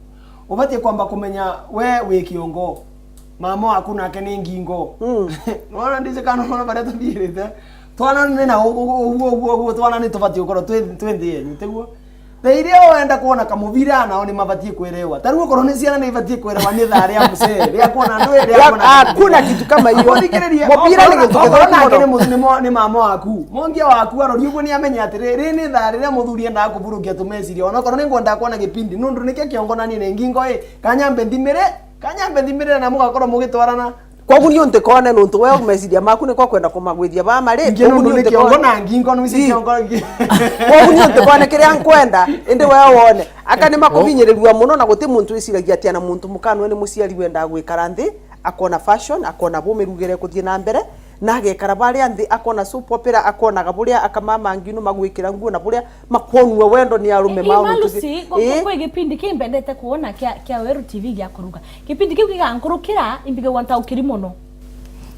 Ubatie kwamba kumenya we wi kiongo, mama waku nake ni ngingo. Mm. Nona ndije kana nona baria tuthirite. Twana ni na uguo, uguo, uguo, uguo, twana ni tubatie gukorwo twi, twi nthi yenyu, tiguo? Thaa iria wenda kuona kamubira, nao ni mabatie kwerewa. Ta riu okorwo ni ciana ni ibatie kwerewa ni thaa ria mucere, ria kuona ndwi, ria kuona. Hakuna kitu kama hiyo. Mubira ni gintu githuku muno. Nake ni mu-, ni mo-, ni mama waku. Mongia waku arori uguo ni amenye atiri, ri ni thaa riria muthuri endaga kuburukia tumeciria. Ona okorwo ni ngwenda kuona gipindi, nundu nikio kiongo nani ni ngingo i. Kanyambe nthimire, kanyambe nthimire na mugakorwo mugitwarana. Koguo ni untikone nuntu we meciria maku niko kwenda kumagwithia baa mari. Ingĩ nuntu ni kiongo na ngingo, nuisi kiongo ngi. Koguo ni untikone kiria nkwenda, indi we wone. Aka ni makuvinyirirua muno, na guti muntu wiciragia ati ana muntu muka nwe ni muciari wendaa gwikara nthi, akona fashion, akona bu mirugire kuthii na mbere, na agekara baria nthi, akona soap opera, akonaga buria akamama ngiu magwikira nguo na buria makwonua wendo ni arume mao. Ii, Malusi, kwi gipindi kiu mbendete kuona kia, kia Weru T V gia kuruga. Gipindi kiu gigankurukira, imbigagua ntaukiri muno.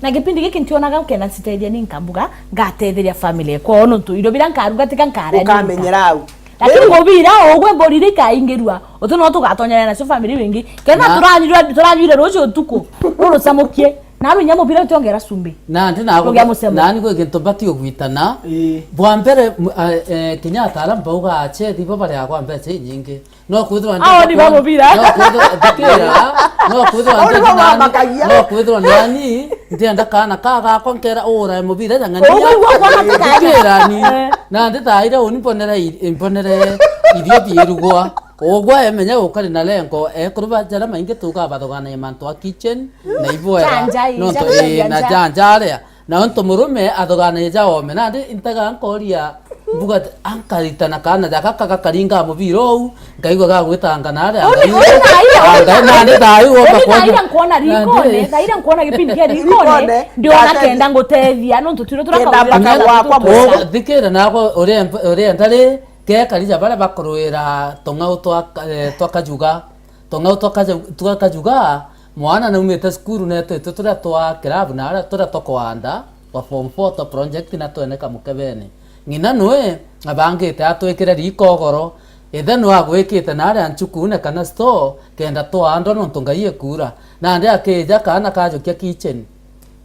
Na gipindi giki ntionaga ukenda nciteethia ni nkambuga, ngateetheria family kwao nontu irio biria nkaruga tiga nkaria ni ukamenyera au. Lakini mubira ugwe mbori iria ikaingirua, utu no tugatonyana nacio family wingi. Kenda turanyuire, turanyuire rucio utuku, rurucamukie. Naru inya mubira utiongera cumbi. Nandi nago, rugia mucemo. Nani gwi gintu mbati ugwitana. Ii. Bwa mbere, m-, a, eh, kinya ataalamu bauga achethi bo bariagwa mbeca inyingi. No kwithirwa. Ao ni ba mubira. No kwithirwa, thikira, no kwithirwa. Ao ni ba nani, bamakagia. No kwithirwa nani, ndienda kana ka gakwa nkera ura mubira jang'ania. Ugwe igua kwa mateka. Thikira ni. Eh. Na nditaire uni mbonere i-, mbonere irio biirugwa. Ugwe emenya ukari na lengo, ekuru ba jara maingi tugabathogana mantu a kitchen, na ibwega. Janja, ii, nontu, janja, ii, na janja. Janja aria. Na ontu murume athuganagia ja ome, nandi ntega nkoria, mbuga ati, ankaritana kaana jaka kagakaringa mubira ou, nkaigua gagwitanga naria, uni, ngai, uni thaira, ah, ngai, nandi thaira womba uni kwonja. Thaira nkwona rikone, nandi thaira nkwona gipindi kia rikone, rikone, ndiona ndate-, kenda ngutethia, nontu twiro turakauria kenda mpaka gwakwa musa. Thikira nako uria, uria ndari, gekari ja baria bakuruira tung'au twa, eh, twa kajuga, tung'au twa kaja-, twa kajuga, Mwana naumite cukuru netwitwe turia twa kirabu na aria turia twa kwanda wa form four twa project na twene kamukebene. Ng'ina nwe abangite atwikire riiko ugoro, ithe nwe agwikite na aria nchukune kana store kenda twaandwa nontu ngai ikuura. Nandi akija kaana kajukia kitchen.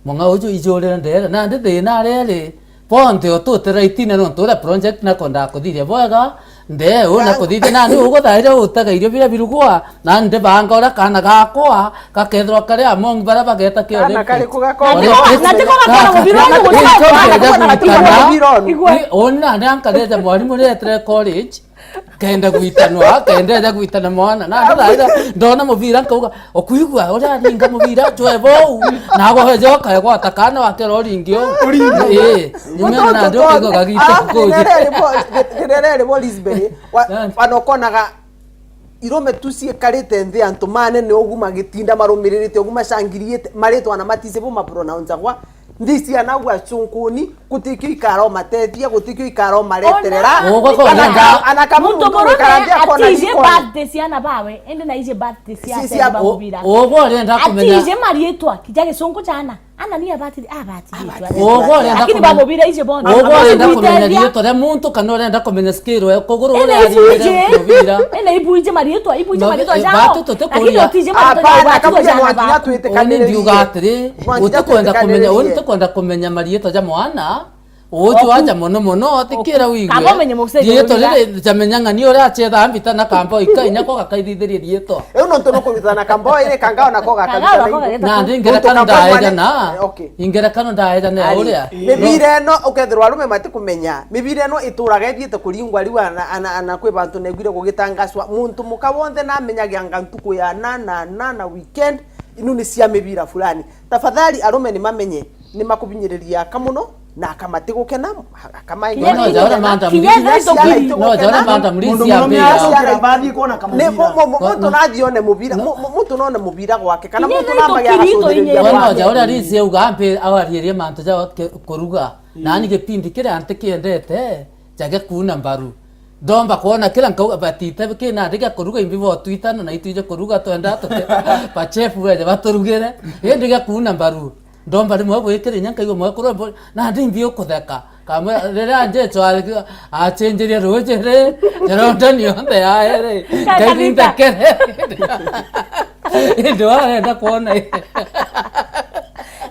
Mung'a uju ijurire ndeere, nandi thina aria iri, Bonthe o tuti raitine nontu uria project nakwendaa kuthiria bwega, ndee u na kuthithia nandi uguthaira utega irio biria birugwa, nandi banga uria kaana gakwa gakethirwa kari among baria bageta kio. Kaana kariku gakwa? Na ti ko gakora mubira uyu gucoka. Igwe. Uni nandi ankareja mwarimu rietire college, kenda gwitanwa, kenda eja gwitana mwana. Na ndiraira, ndona mubira nkauga, okuigua uria aringa mubira, jwe bou. Na agwe joka egwata kana wake roringi o. Uringi. Ii, nyumena na ndio kaigo gagita kukuji. Kirere ribo, kirere ribo Lisbon. Wa, wanokonaga irume tu ciekarite nthi antu manene ugu magitinda marumiririte ugu macangiriite, maritwa na matise bo mapronounce agwa. Nthi ciana gwa cunkuni, gutikio ikara umatethia, gutikio ikara umareterera. Ona, ona kamu-, muntu murume akona atije birthday ciana bawe, indi na ije birthday cia ciana ba mubira. Ugwe urenda kumenya. Atije marietwa, kija gicungu jana. Ana ni abati, abati. Ugwe urenda kumenya. Lakini ba mubira ije bonthe. Ugwe urenda kumenya rietwa ria muntu kana urenda kumenya skill ya kuguru uria aringire mubira. Ene ibu ije marietwa, ibu ije marietwa jao. Batu tutikuria. Lakini utije marietwa jao. Hapana, kabisa mwanginya twitikaniririe. Uni ndiuga atiri, utikwenda kumenya, uni tikwenda kumenya marietwa ja mwana. Uju aja mono mono, atikira wigwe. Kamba umenye muceri. Rietwa riri jamenya ng'ani uria achetha ambita na kamba ika inya ko gakaithithirie rietwa. Riu nontu nukuruta na kamba iri kanga ona ko gakaruta na igwe. Na ndi ngerekano ndaeja na. Okay. Ingerekano ndaeja na uria. Mibira ino ukethirwa arume matikumenya. Mibira ino ituraga ithiite kuringwa riu ana, ana, ana kwi bantu negwire gugitangacwa. Muntu muka wonthe namenyagia anga ntuku ya na, na, na, na weekend. Inu ni cia mibira fulani. Tafadhali arume ni mamenye. Ni makuvinyiriria aka mono, na aka matigukena, akamaigua. Kinya no, jaura madam, kinya no, jaura madam, mundu murume aciara bathi kuona kamubira. Ni mu-, mu-, mu-, muntu nathi one mubira, mu-, mu-, muntu none mubira gwake, kana muntu namagia agacothiriria gwake. No, jaura risi auga ambe awarierie mantu ja ke-, kuruga. Nani gipindi kiria antikiendete, jage kuuna mbaru. Ndomba kwona kila nkauga, batite kina ndi gia kuruga imbi bo twitana na itwije kuruga twenda tuke. Bachefu weje baturugire. Indi gia kuuna mbaru. Ndomba rimwe gwikira inya nkaigua mwekuru mbo, na ndi imbi ukutheka. Kamwe riria Jesu ari achenjeria ruji ri, nyaronda ni yonthe ya ere. Nkaigua nthekere. Indi warenda kwona.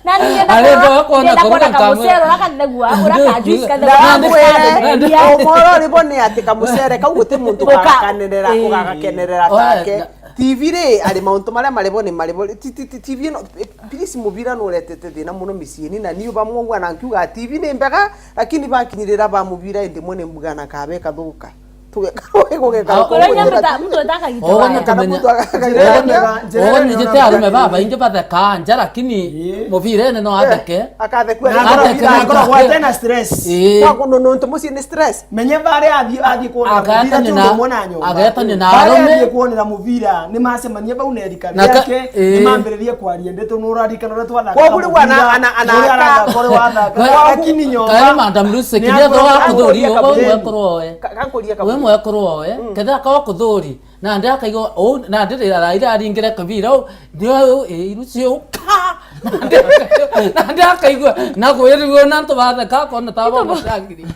Nani ngenda arenda kwona, kwona ngenda kwona kuruga kamwe. Kamucere ura kathegua, ura ka juice kathegua. Ndamwire, umoro ribo ni ati kamucere kau guti muntu ugagakenerera, ugagakenerera take. T V ri, ari mauntu maria maribo ni maribo. Ti, ti, ti, T V ino, eh, please, mubira nuretete thina muno miciini, na niu bamwe ugua na nkiuga T V ni mbega, lakini bakinyirira ba mubira indi mwe ni mbuga na kabe kathuka. Tugeka, gugeka. Ah, Kuria inya mtu ata-, mtu ataka gita. Ogo ni kana kumenya. Muntu aka-, Ogo ni, njira ogo ni njite arume babaingi bathekaa nja, lakini Ii. mubirene no atheke. Akathekua. Atheke na akoragwo akoragwo ate na stress. Ii. Kwa kundu nontu mucii ni stress. Menye baria athii, athii kuonera mubira, agetania na, mwana nyomba. Agetania na arume. Baria athii kuonera mubira, ni macemania bau na erika riake, ii. Ni mambiririe kwaria ndeto, nurarikana uria twathaka. Kwa kuri wana, ana, ana, uria aka- arathaka, uria wathaka. Kwa- Lakini nyomba. Kae Madam Lucy, ni kinya akorwo tho akuthuri, akuria we kaburi. Mwekorwo oe. Ka-, kankuria kaburi. We mwekorwo oe, mm. Kethira ka ukuthuri, nandi akaigua, uu, nandi rira raira aringire kabira, uu, ndio, uu, ii, iru ciu, ka! Nandi akaigua, nandi akaigua, na gwirigwo na antu batheka, akona ta ba mucangiri.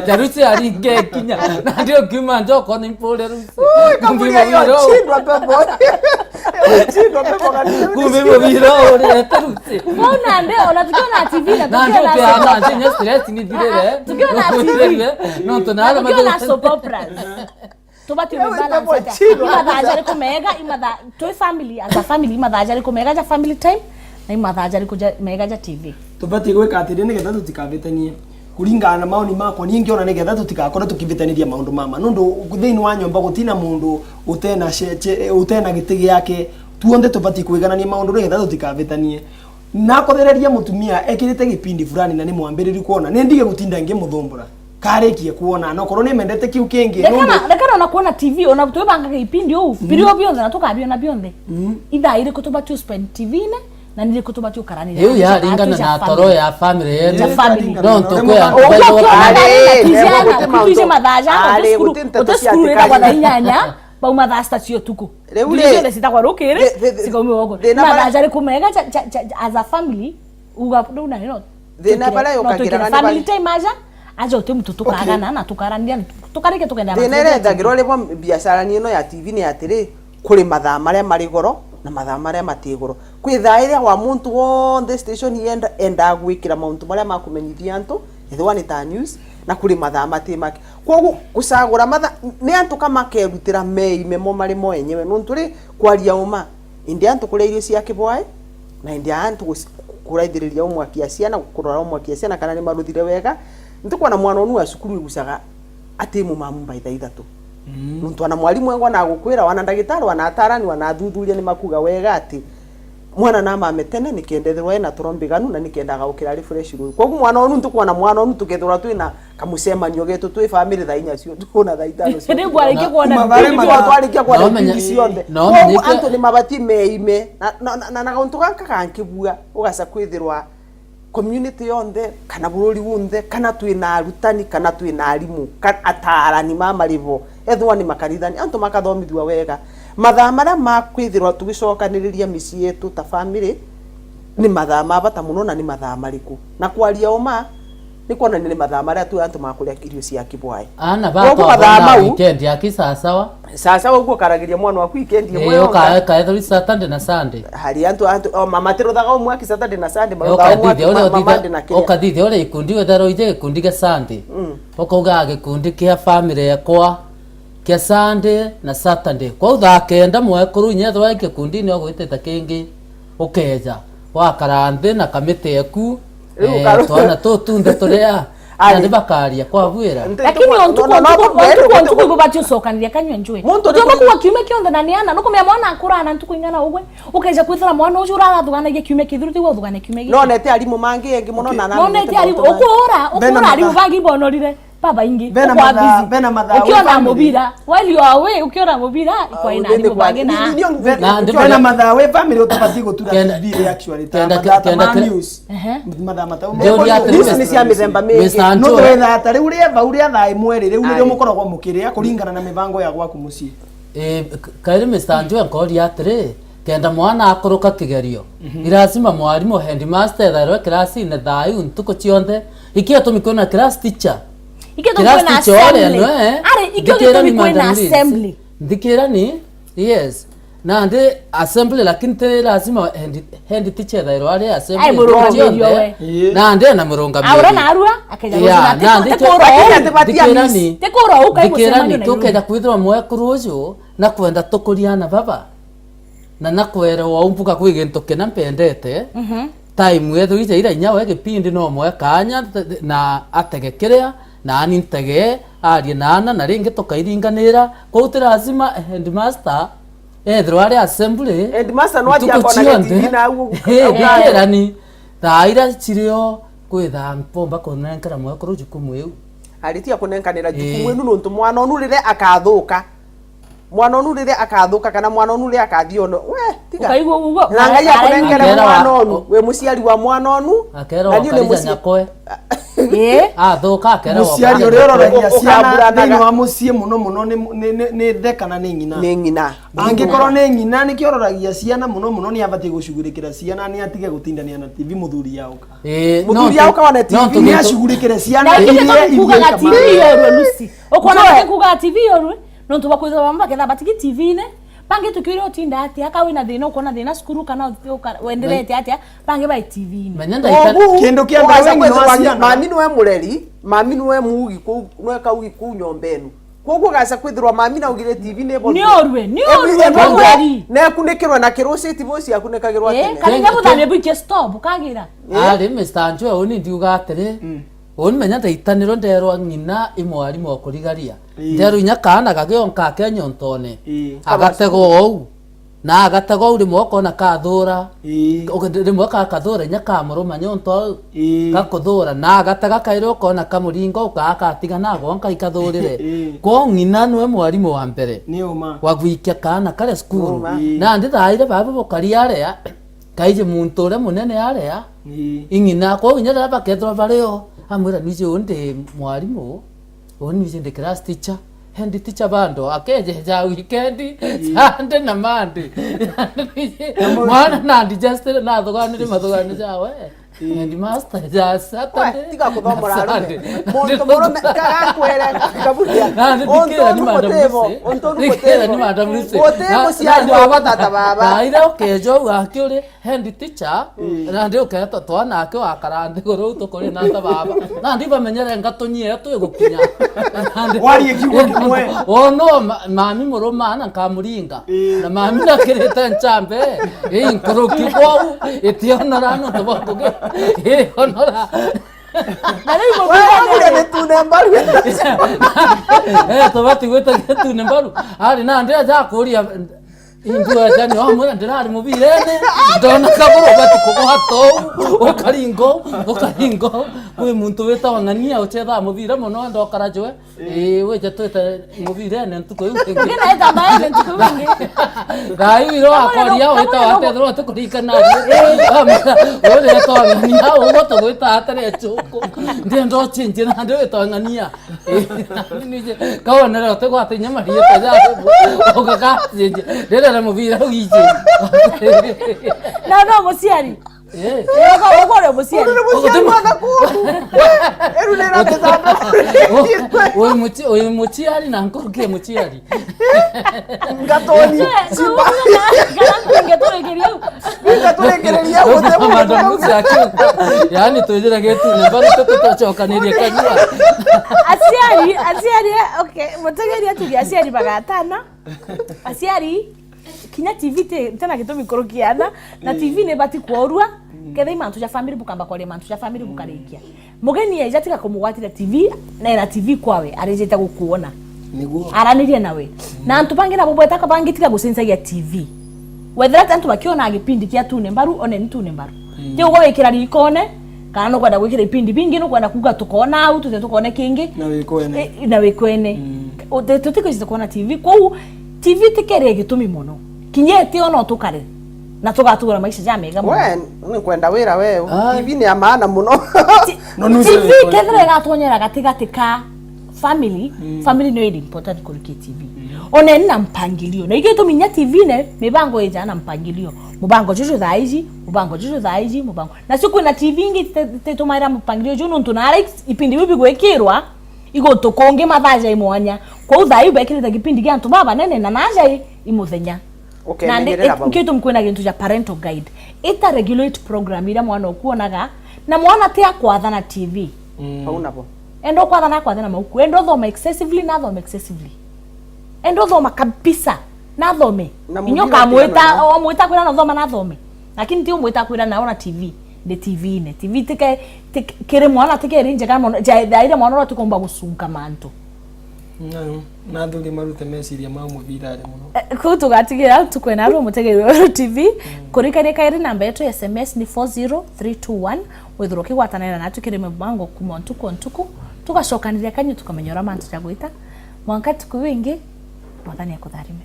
Jarusi aringe kinya, nandi ukiuma nja, ukona impure rusi. Ui, kaburi ayo, chindwa pepo. Chindwa pepo kabisa. Kumbe mubira urete rusi. Mbona nde, ona tukiona T V na nandi tukiona ukiona soap opera. Nandi stress ni thirire. Tukiona T V. No, na tunaona tukiona soap operas. Tubati. Ewe, umebalance pepo atia? Chino. Imathaa jariku mega, imathaa, twi family, as a family, imathaa jariku mega ja family time, na imathaa jariku ja, mega ja T V. Tubati gwika atiri nigetha tutikavitanie. Kuringana na maoni makwa, nie ngiona nigetha tutikakorwo tukivitaniria maundu mama. Nundu thiini wa nyomba gutina mundu utena she-, che-, utena giti giake. Tuonthe tubati kwiganania maundu nigetha tutikavitanie. Nakothereria mutumia ekirite gipindi fulani na ni mwambiriru kwona, ni ndige gutinda ngimuthumbura. Karikie kwona, nokorwo ni mendete kiu kingi, nundu rekana, rekana ona kwona T V, ona twibangaga ipindi uu, mm, birio bionthe na tukabiona bionthe. Mm. Ithaa iriku tubati u spend T V-ini, na ni iriku tubati ukaraniria? Iu yaringana na toro ya family yenu. Ja family. Nontu kwi antu baigua kana ari, T V ana, guti maundu, tuije mathaa jana, ari, guti nteto cia thirikari. Utisukuru wira kwa thaa inyanya, bauma thaa sita cia utuku. Riu ri, cionthe citagwa rukiri, thi-, thi-, thi-, cikaumia goko. Thina bara- mathaa jariku mega ja, ja, ja, ja, as a family, uga nduna no. Thina bara yukagiraga ni family time aja, aja uti muntu tukagana na tukarania, tukarike tukenda. Thina irethagirwa ri bo biacara ni ino ya T V ni atiri, kuri mathaa maria mari goro na mathaa maria mati goro. Kwi thaa iria wa muntu wonthe station yenda, endaa gwikira mauntu maria makumenyithia antu, ethirwa ni ta news, na kuri mathaa mati make. Kwogu gucagura matha-, ni antu ka makerutira meime mo mari mo enyewe, nontu ri, kwaria uma, indi antu kuria irio cia kibwae, na indi antu guci-, kuraithiriria umwe akia ciana, kurora umwe akia ciana kana ni maruthire wega. Ntikwona mwana unu wa cukuru igucaga ati mumamu by thaa ithatu. Mm. Nontu wana mwarimu engwa na gukwira, wana ndagitari, wana atarani, wana athuthuria ni makuga wega ati, mwana namame tene nikenda ethirwa ena toro mbiganu na nikenda agaukira ari fresh rui. Kwogu mwana onu, ntikwona mwana onu tukethirwa twina kamucemanio getu twi family thaa inya cio ntuku na thaa itano cio. Riu bwarikia kwona. Kuma baria mathaa. Twarikia kwona. No menye-, T V cionthe. No kwogu menyeke- antu ni mabati meime. Na, na, na, na, na gauntu gaka gankibua, ugaca kwithirwa community yonthe, kana bururi bunthe, kana twina arutani, kana twina arimu, ka-, atarani mama ribo, ethwa ni makanithani, antu makathomithua wega. Mathaa maria makwithirwa tugicokaniriria micii yetu ta family, ni mathaa ma bata muno na ni mathaa mariku? Na kwaria uma, ni kwonania ni mathaa maria tu antu makuria irio cia kibwae. Ana kwogu bakwa mathaa bona mau, weekend yaki sasawa. Sasa uguo ukaragiria mwana waku weekend imwe. Eh, yonka. Uka-, ukaethirwa Saturday na Sunday. Hari antu, antu, o, ma-, matiruthaga umwe aki Saturday na Sunday, eh, maruthaga umwe aki ukathithia uria ma-, ma-, uthitha-, Monday na kiria. Ukathithia uria gikundi wethirwa ije gikundi gia Sunday. Mm. Ukauga gikundi kia family yakwa kia Sunday na Saturday. Kwou thaa kenda mwekuru inya ethirwa i gikundini ogwitite kingi. Ukeja, wakara nthi na kamiti eku, riu eh, ukaru-, twana tutu nthi turia, ari, na ni bakaria kwa bwira. Nti-, lakini ntuku-, ontuku, no, no, ontuku, no, ontuku, no, ontuku ibubati ucokaniria kanywe njwe. Muntu uti uba kuwa kiumia kionthe na ni ana, nukumenya mwana akura na ntuku ing'ana ugwe, ukeja kwithira mwana ucio urarathuganagia kiumia kithiru, tigwa uthugane kiumia giki. Nonete arimu mangi engi muno. Okay. Na, na nonete arimu, ukura, ukura arimu bangi bonorire. Babaingi, bena ukwa mathaa, busy, bena mathaa, ukiona we family. Mubira, while you are away, ukiona mubira, ah, ikwa ina ni mubange na. Ni, ni, ni, na bena mathaa, we family utabati gutura kenda, T V ri actually, ta kenda, mathaa, kenda, ta ma news. Ehe. Mathaa mata-, ndio ria news ni cia mithemba mingi. Mister Anto. No twetha ata riu ria bau ria thaa imwe ri, riu nirio mukoragwo mukiria kuringana na mibango ya gwaku mucii. Eh, k-, kairi Mister Anto, nkoria atiri, kenda mwana akuruka kigerio, mhm, ni lazima mwarimu, headmaster, ethairwe kirasine thaa iu ntuku cionthe. Ikio tumi kwina class teacher. Ikio tumi kwina assembly. Class teacher uria no, eh. Ari, ikio gitumi kwina assembly. Thikirani, yes. Nandi assembly, lakini ti lazima head, head teacher ethairwe ari assembly. Ai, murungamiri cionthe we. Nandi ena murungamiri. Aura na arua, akeja. Yeah, gutuma, nandi ti kuro. Lakini ati batia miss. Thikirani. Ti kuro ukai mucemanio na inyuĩ. Tukeja kwithirwa mwekuru uyu na kwenda tukuria ana baba. Na nakwera wa umbuga gwi gintu kina mpendete, mhm, time yethirwa ija ira inya we gipindi no mwe kaanya th-, th-, na atege kiria Naani ntege arie na aana, na ringi tukairinganira. Kwou ti lazima headmaster ethirwa ari assembly. Headmaster no athie ntuku akona cionthe. G T V na au ugu-, eh, ugayo. Gukirani, thaa iria cirio kwitha mpomba kunenkera mwekuru jukumu iu. Aritia kunenkanira jukumu, eh, inu nontu mwana onu riria akathuka. Mwana onu riria akathuka kana mwana onu riria akathiono, we, tiga. Ukaigua uguo. Na Ngai akunengere mwana onu, wi muciari wa mwana onu, akerwa na niu ni wakarija muci-, nyakwe. Ii. Athuka akerwa muciari uria uroragia ciana thiini wa mucii muno muno ni, ni, ni, ni ithe kana ni ng'ina? Ni ng'ina. Angikorwo ni ng'ina, nikio uroragia ciana muno muno, ni abatie gucugurikira ciana, ni atige gutindania na T V muthuri yauka. Ii, muthuri yauka one T V. Ni acugurikire ciana. Na ingi iria nikugaga T V yorwe, Lucy. Ukona nikugaga T V yorwe. Nontu bwa kwithirwa bamwe baketha batigi T V-ini, bangi tukiuria utinda atia, ka wina thina, ukwona thina cukuru, kana uti-, uka-, wenderete atia, bangi bai T V-ini. Menya ndaita- Kindu kia mbere, ugaca wengi ni wa kwithirwa ciana. Mami niwe mureri, mami niwe muugi kuu, niwe kaugi kuu nyomba enu. Kwoguo ugaca kwithirwa mami naugire T V ni bothie. Ni orue, ni orue, ni mureri. Nekunikirwe na kiruciti buci akunikagirwa tene. Kana inya buthambia buikie stove, kagira. Ari, Mister Njue, uni ndiuga atiri, mm. Uni menya ndaitanirwe nderwa ng'ina i mwarimu o kurigaria. Ii. Nderwa inya kaana gagionka ke nyontone. Ii. Agatega ou. Na agatega ou rimwe ukona kathura. Ii. Uga-, rimwe kakathura inya kamuruma nyonto au. Ii. Gakuthura. Na agatega kairi ukona kamuringa ukaa katiga na gonka ikathurire. Ii. Kwou ng'ina niwe mwarimu wa mbere. Ni uma. Wa gwikia kaana karia cukuru. Ni uma. Ii. Nandi thaire baba bukari aria. Kaiji muntu uria munene aria, ii, ing'ina. Kwou inya riria bakethirwa bari o, amwira, "Nwiji uu ndi mwarimu, uu nwiji ndi class teacher, head teacher bado, akejeja weekend, ii, Sunday na Monday." Mwana na digest nathuganire mathugani jawe. Ii. Headmaster ja Saturday. We, tiga kuthomora arume. Sunday. Muntu murume, tiga gakwere, kaburia. Nandi untu thikira ni unu madam gutibo, Lucy. Untu unu gutibo. Thikira ni madam Lucy. Guti muciari wa batata baba. Na ira ukeja u akiuri, head teacher, mm, nandi uketa twana ake wakara nthiguru u tukuri na ta baba. Nandi bamenyere ngatunyie twi gukinya. Nandi warie kiugo kimwe. Oh no, ma-, mami muruma na nkamuringa. Ii. Na mami nakirite nchambe, ii, nkuruki kwou, itionora nontu bwa ngugi. Ii, onora. Na riu wewe nitune mbaru. Eh, tubati gwita gitune mbaru. Ari nandi aja kuria. Ingua jani, wamwira ndirari mubirene, ndona kaguru bati kugwata uu, ukaringa uu, ukaringa uu. Kwi muntu witawa Ng'ania uchethaa mubira mono, ndokara jwe. Ii, wije twite mubirene ntuku iu ingi. Ngina ita mbaene ntuku iu ingi. Thaa iu iro akwaria witawa atethirwa ati kuririkana. Ii. Wamwira, uretwa Ng'ania, ugo tugwita atere chuku. Ndienda uchinjira nandi witawa Ng'ania. Nije, kawonere utigwata inya marieta jaku. Ugakacije, rerera mubira wije. Na no muciari. Eh. Ego, ugo uri muciari. Uri muciari mwana kuku. Eru nera mithanda. Uri muci-, uri muciari na nkurukie muciari. Ngatoni. Ngatoni. Ngatoni. Ngaturikiria. Ngaturikiria. Madam Lucy akiuga, yaani, twijire gitune mbaru, tuti twacokanirie kanyua. Aciari, aciari, okay, mutegeria tuge aciari bagatana. Aciari, kinya T V ti, tena gitumi kurukia ana, na T V ni bati kworua, ketha i mantu ja family bukamba kwaria mantu ja family bukarikia. Mugeni eja tiga kumugwatira T V, na ena T V kwawe, arijite gukuona. Niguo. Aranirie nawe. Na antu bangi nabo bweta ka bangi tiga gucenjagia T V. Wethira ati antu bakiona gipindi kia Tune Mbaru, one ni Tune Mbaru. Mm. Ti ugwe wikira rikone, kana nukwenda gwikira ipindi bingi, nukwenda kuuga tukoona au, tuti tukone kingi. Na wikwene. E, na wikwene. Mm. Uti-, tutikwicite kuona T V. Kwou, T V tikerie gitumi mono. Kinya iti ono tukare. Na tugatugura maisha jamega mono. We, ni kwenda wira we. Ai. T V ni ya maana muno. Ti-, no, no, T V kethira igatonyera gatigati ka family, mm, family no iri important kurukia T V. Mm. Ona ina mpangilio. Na igitumi nya T V ne, mibango ija na mpangilio. Mubango juju thaa iji, mubango juju thaa iji, mubango. Na cio kwina T V ingi ite-, ititumaira mpangilio juu nontu na ara ipindi biu bigwikirwa, iguntu kungi mathaa jai mwanya. Kwou thaa iu bekirite gipindi gia antu babanene na naja i, i muthenya. Nandi, ukemenyerera bau. Nkitu kwina gintu ja parental guide. Ita regulate program iria mwana ukuonaga, na mwana ti akwathana T V. Mm. Bau nabo. Enda ukwathana, akwathana mauku. Enda uthoma excessively, na athoma excessively. Enda uthoma kabisa, na athome. Na inya muthira ukamwita, atiga na omwita kwira na uthoma, na athome. Lakini ti umwita kwira na ona T V. Ni T V-ini. T V tike, tike, kiri mwana tikeri njega mono. Ja, thaire mwana uria tukomba gucunka mantu. Na, na athuri marute meciria mao mubirari muno. Eh, kuu tugatigira au tukwena arua mutegeri wa T V. Kurikania kairi namba yetu ya S M S ni four zero three two one. Withirwa ukigwatanira natu kiri mibango kuma ntuku o ntuku. Tugacokaniria kanyu tukamenya uria mantu jagwita. Mwanka tuku wingi, Mwathani akutharime.